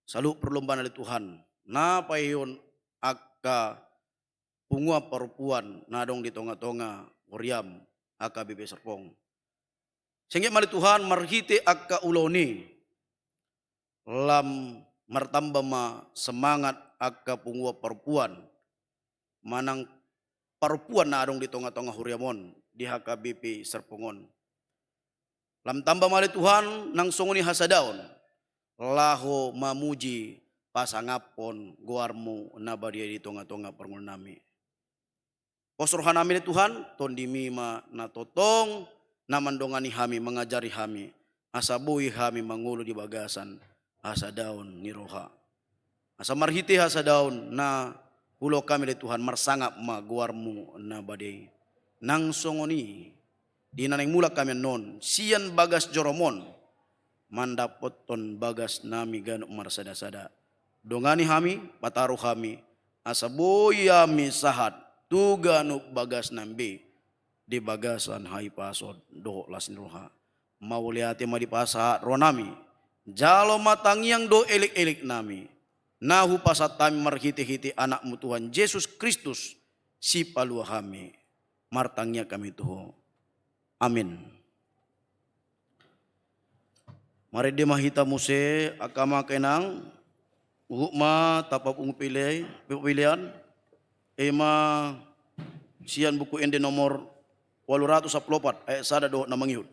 saluhut parlombaan ale Tuhan, na paehon angka punguan parompuan na adong di tonga-tonga huriam H K B P Serpong. Sengge ma ale Tuhan marhite angka ulaon i lam martamba ma semangat angka punguan parompuan manang parompuan na adong di tonga-tonga huriam on di H K B P Serpong on. Lam tamba ma ale Tuhan nang songon i hasadaon laho mamuji pasangaphon goarmu na badia di tonga-tonga parngoluonnami. Pos rohanami ale Tuhan, tondimi ma na tongtong na mandongani hami, mangajari hami, asa boi hami mangolu di bagasan hasadaon ni roha. Asa marhite hasadaon na huulahon hami ale Tuhan marsangap ma goarmu na badia i. Nang songon i di na naeng mulak hami annon sian bagas jorom on mandapothon bagasnami ganup marsada-sada. Dongani hami, pataru hami, asa boi hami sahat tu ganup bagasnami be di bagasan hahipason dohot las ni roha. Mauliate ma dipasahat rohanami, jalo ma tangiang dohot elek-eleknami na hupasahat hami marhite-hite Anakmu Tuhan Jesus Kristus, Sipalua hami. Martangiang hami tu Ho. Amin. Marende ma hita muse, angka amang, angka inang, huhut ma tapapungu pile-, pelean, i ma sian Buku Ende nomor ualu ratus sampulu opat, ayat sada dohot na mangihut.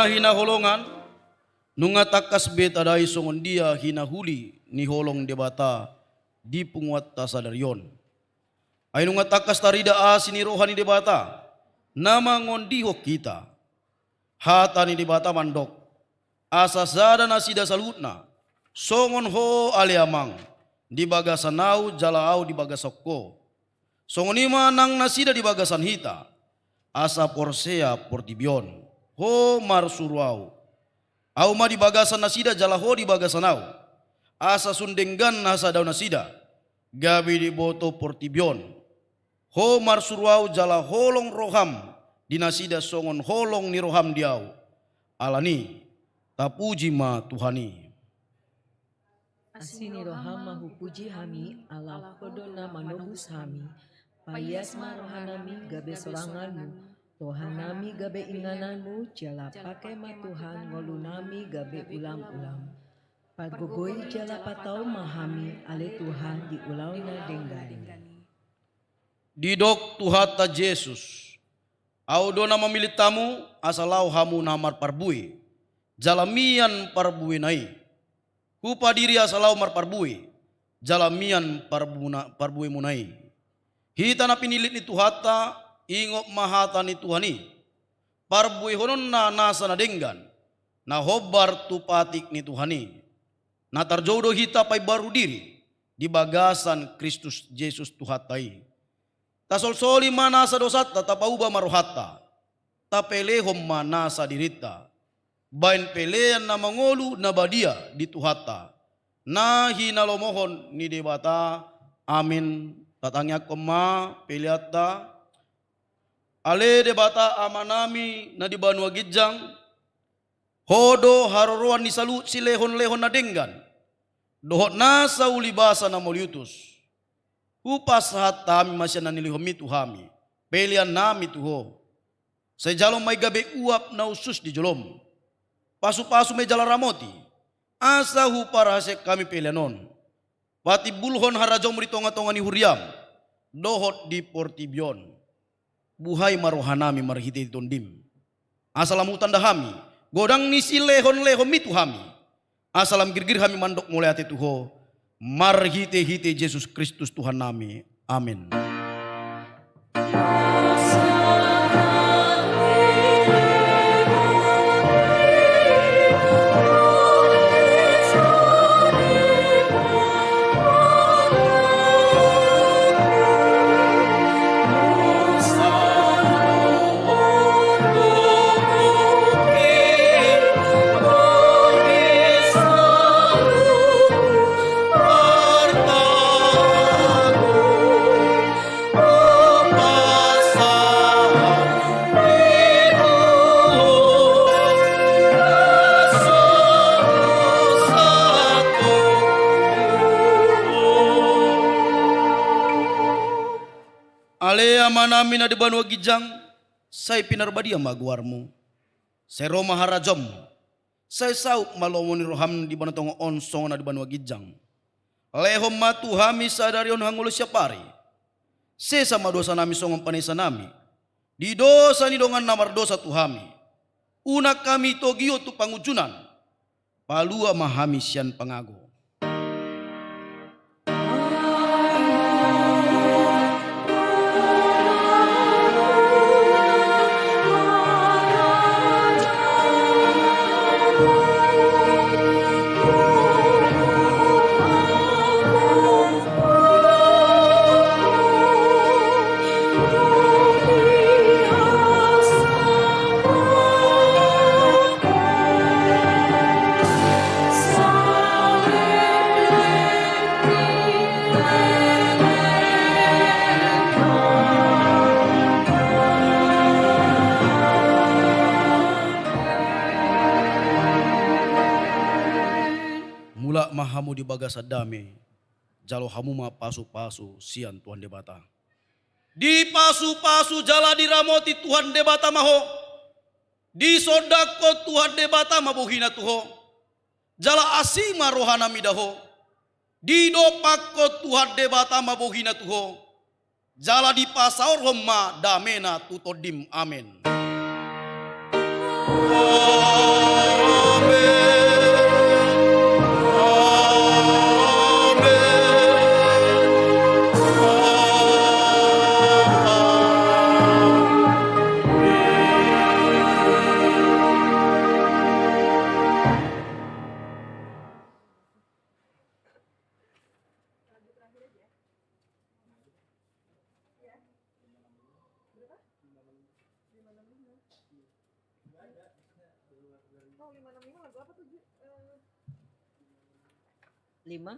Hinaholongan, nunga tangkas be tadai songon dia hinauli ni holong Debata di punguanta sadari on. Ai nunga tangkas tarida asi ni roha ni Debata na mangondihon hita. Hata ni Debata mandok: Asa sada nasida saluhutna songon Ho, ale Amang, di bagasan Ahu jala Ahu di bagasan Ho. Songon i ma nang nasida di bagasan hita, asa porsea portibi on. Ho marsuru Ahu, Ahu ma di bagasan nasida jala Ho di bagasan Ahu, asa sun denggan hasadaon nasida gabe diboto portibi on. Ho marsuru Ahu jala holong roham di nasida songon holong ni roham di Ahu. Alani, tapuji ma Tuhan i. Asi ni roham ma hupuji hami, ala Ho do na manobus hami. Paias ma rohanami gabe soranganmu, rohanami gabe ingananmu, jala pake ma Tuhan ngolunami gabe ulam-ulam. Pargogoi jala patau ma hami, ale Tuhan, di ulaon na denggan i. Didok Tuhanta Jesus: Ahu do na mamillit hamu, asa laho hamu na marparbue, jala mian parbuena i. Hupadiri asa laho marparbue, jala mian parbuna-, parbuemuna i. Hita na pinillit ni Tuhanta, ingot ma hata ni Tuhan i. Parbuehononna nasa na denggan, na hombar tu patik ni Tuhan i. Na tarjou do hita paimbaru diri di bagasan Kristus Jesus Tuhanta i. Tasolsoli ma nasa dosanta, tapauba ma rohanta, tapelehon ma nasa dirinta baen pelean na mangolu na badia di Tuhanta, na hinalomohon ni Debata. Amin. Tatangiangkon ma peleanta. Ale Debata Amanami na di banua ginjang, Ho do haroroan ni saluhut silehon-lehon na denggan dohot nasa ulibasa na mauliutus. Hupasahat hami ma sian na nilehonmi tu hami peleannami tu Ho. Sai jalo ma i gabe uap na hushus di jolom. Pasu-pasu ma i jala ramoti, asa huparhaseang hami pelean on. Patimbulhon harajaonmu di tonga-tonga ni huriam dohot di portibi on. Buhai ma rohanami marhite-hite Tondim, asa lam hutanda hami godang ni silehon-lehonmi tu hami, asa lam girgir hami mandok mauliate tu Ho, marhite-hite Jesus Kristus Tuhannami. Amin. Ale Amanami na di banua ginjang, sai pinarbadia ma goarmu. Sai ro ma harajaonmu. Sai saut ma lomo ni roham di banua tonga on songon na di banua ginjang. Lehon ma tu hami sadari on hangoluan siapari. Sesa ma dosanami songon panesanami di dosa ni dongan na mardosa tu hami. Unang hami togihon tu pangunjunan. Palua ma hami sian pangago. Mulak ma hamu di bagasan dame, jalo hamu ma pasu-pasu sian Tuhan Debata. Dipasu-pasu jala diramoti Tuhan Debata ma ho. Disondangkon Tuhan Debata ma bohina tu ho. Jala asi ma rohana mida ho. Didompakkon Tuhan Debata ma bohina tu ho. Jala dipasaorhon ma damena tu tondim. Amen. Mau lima enam lima lagu apa tuh, Ju? Eh, lima?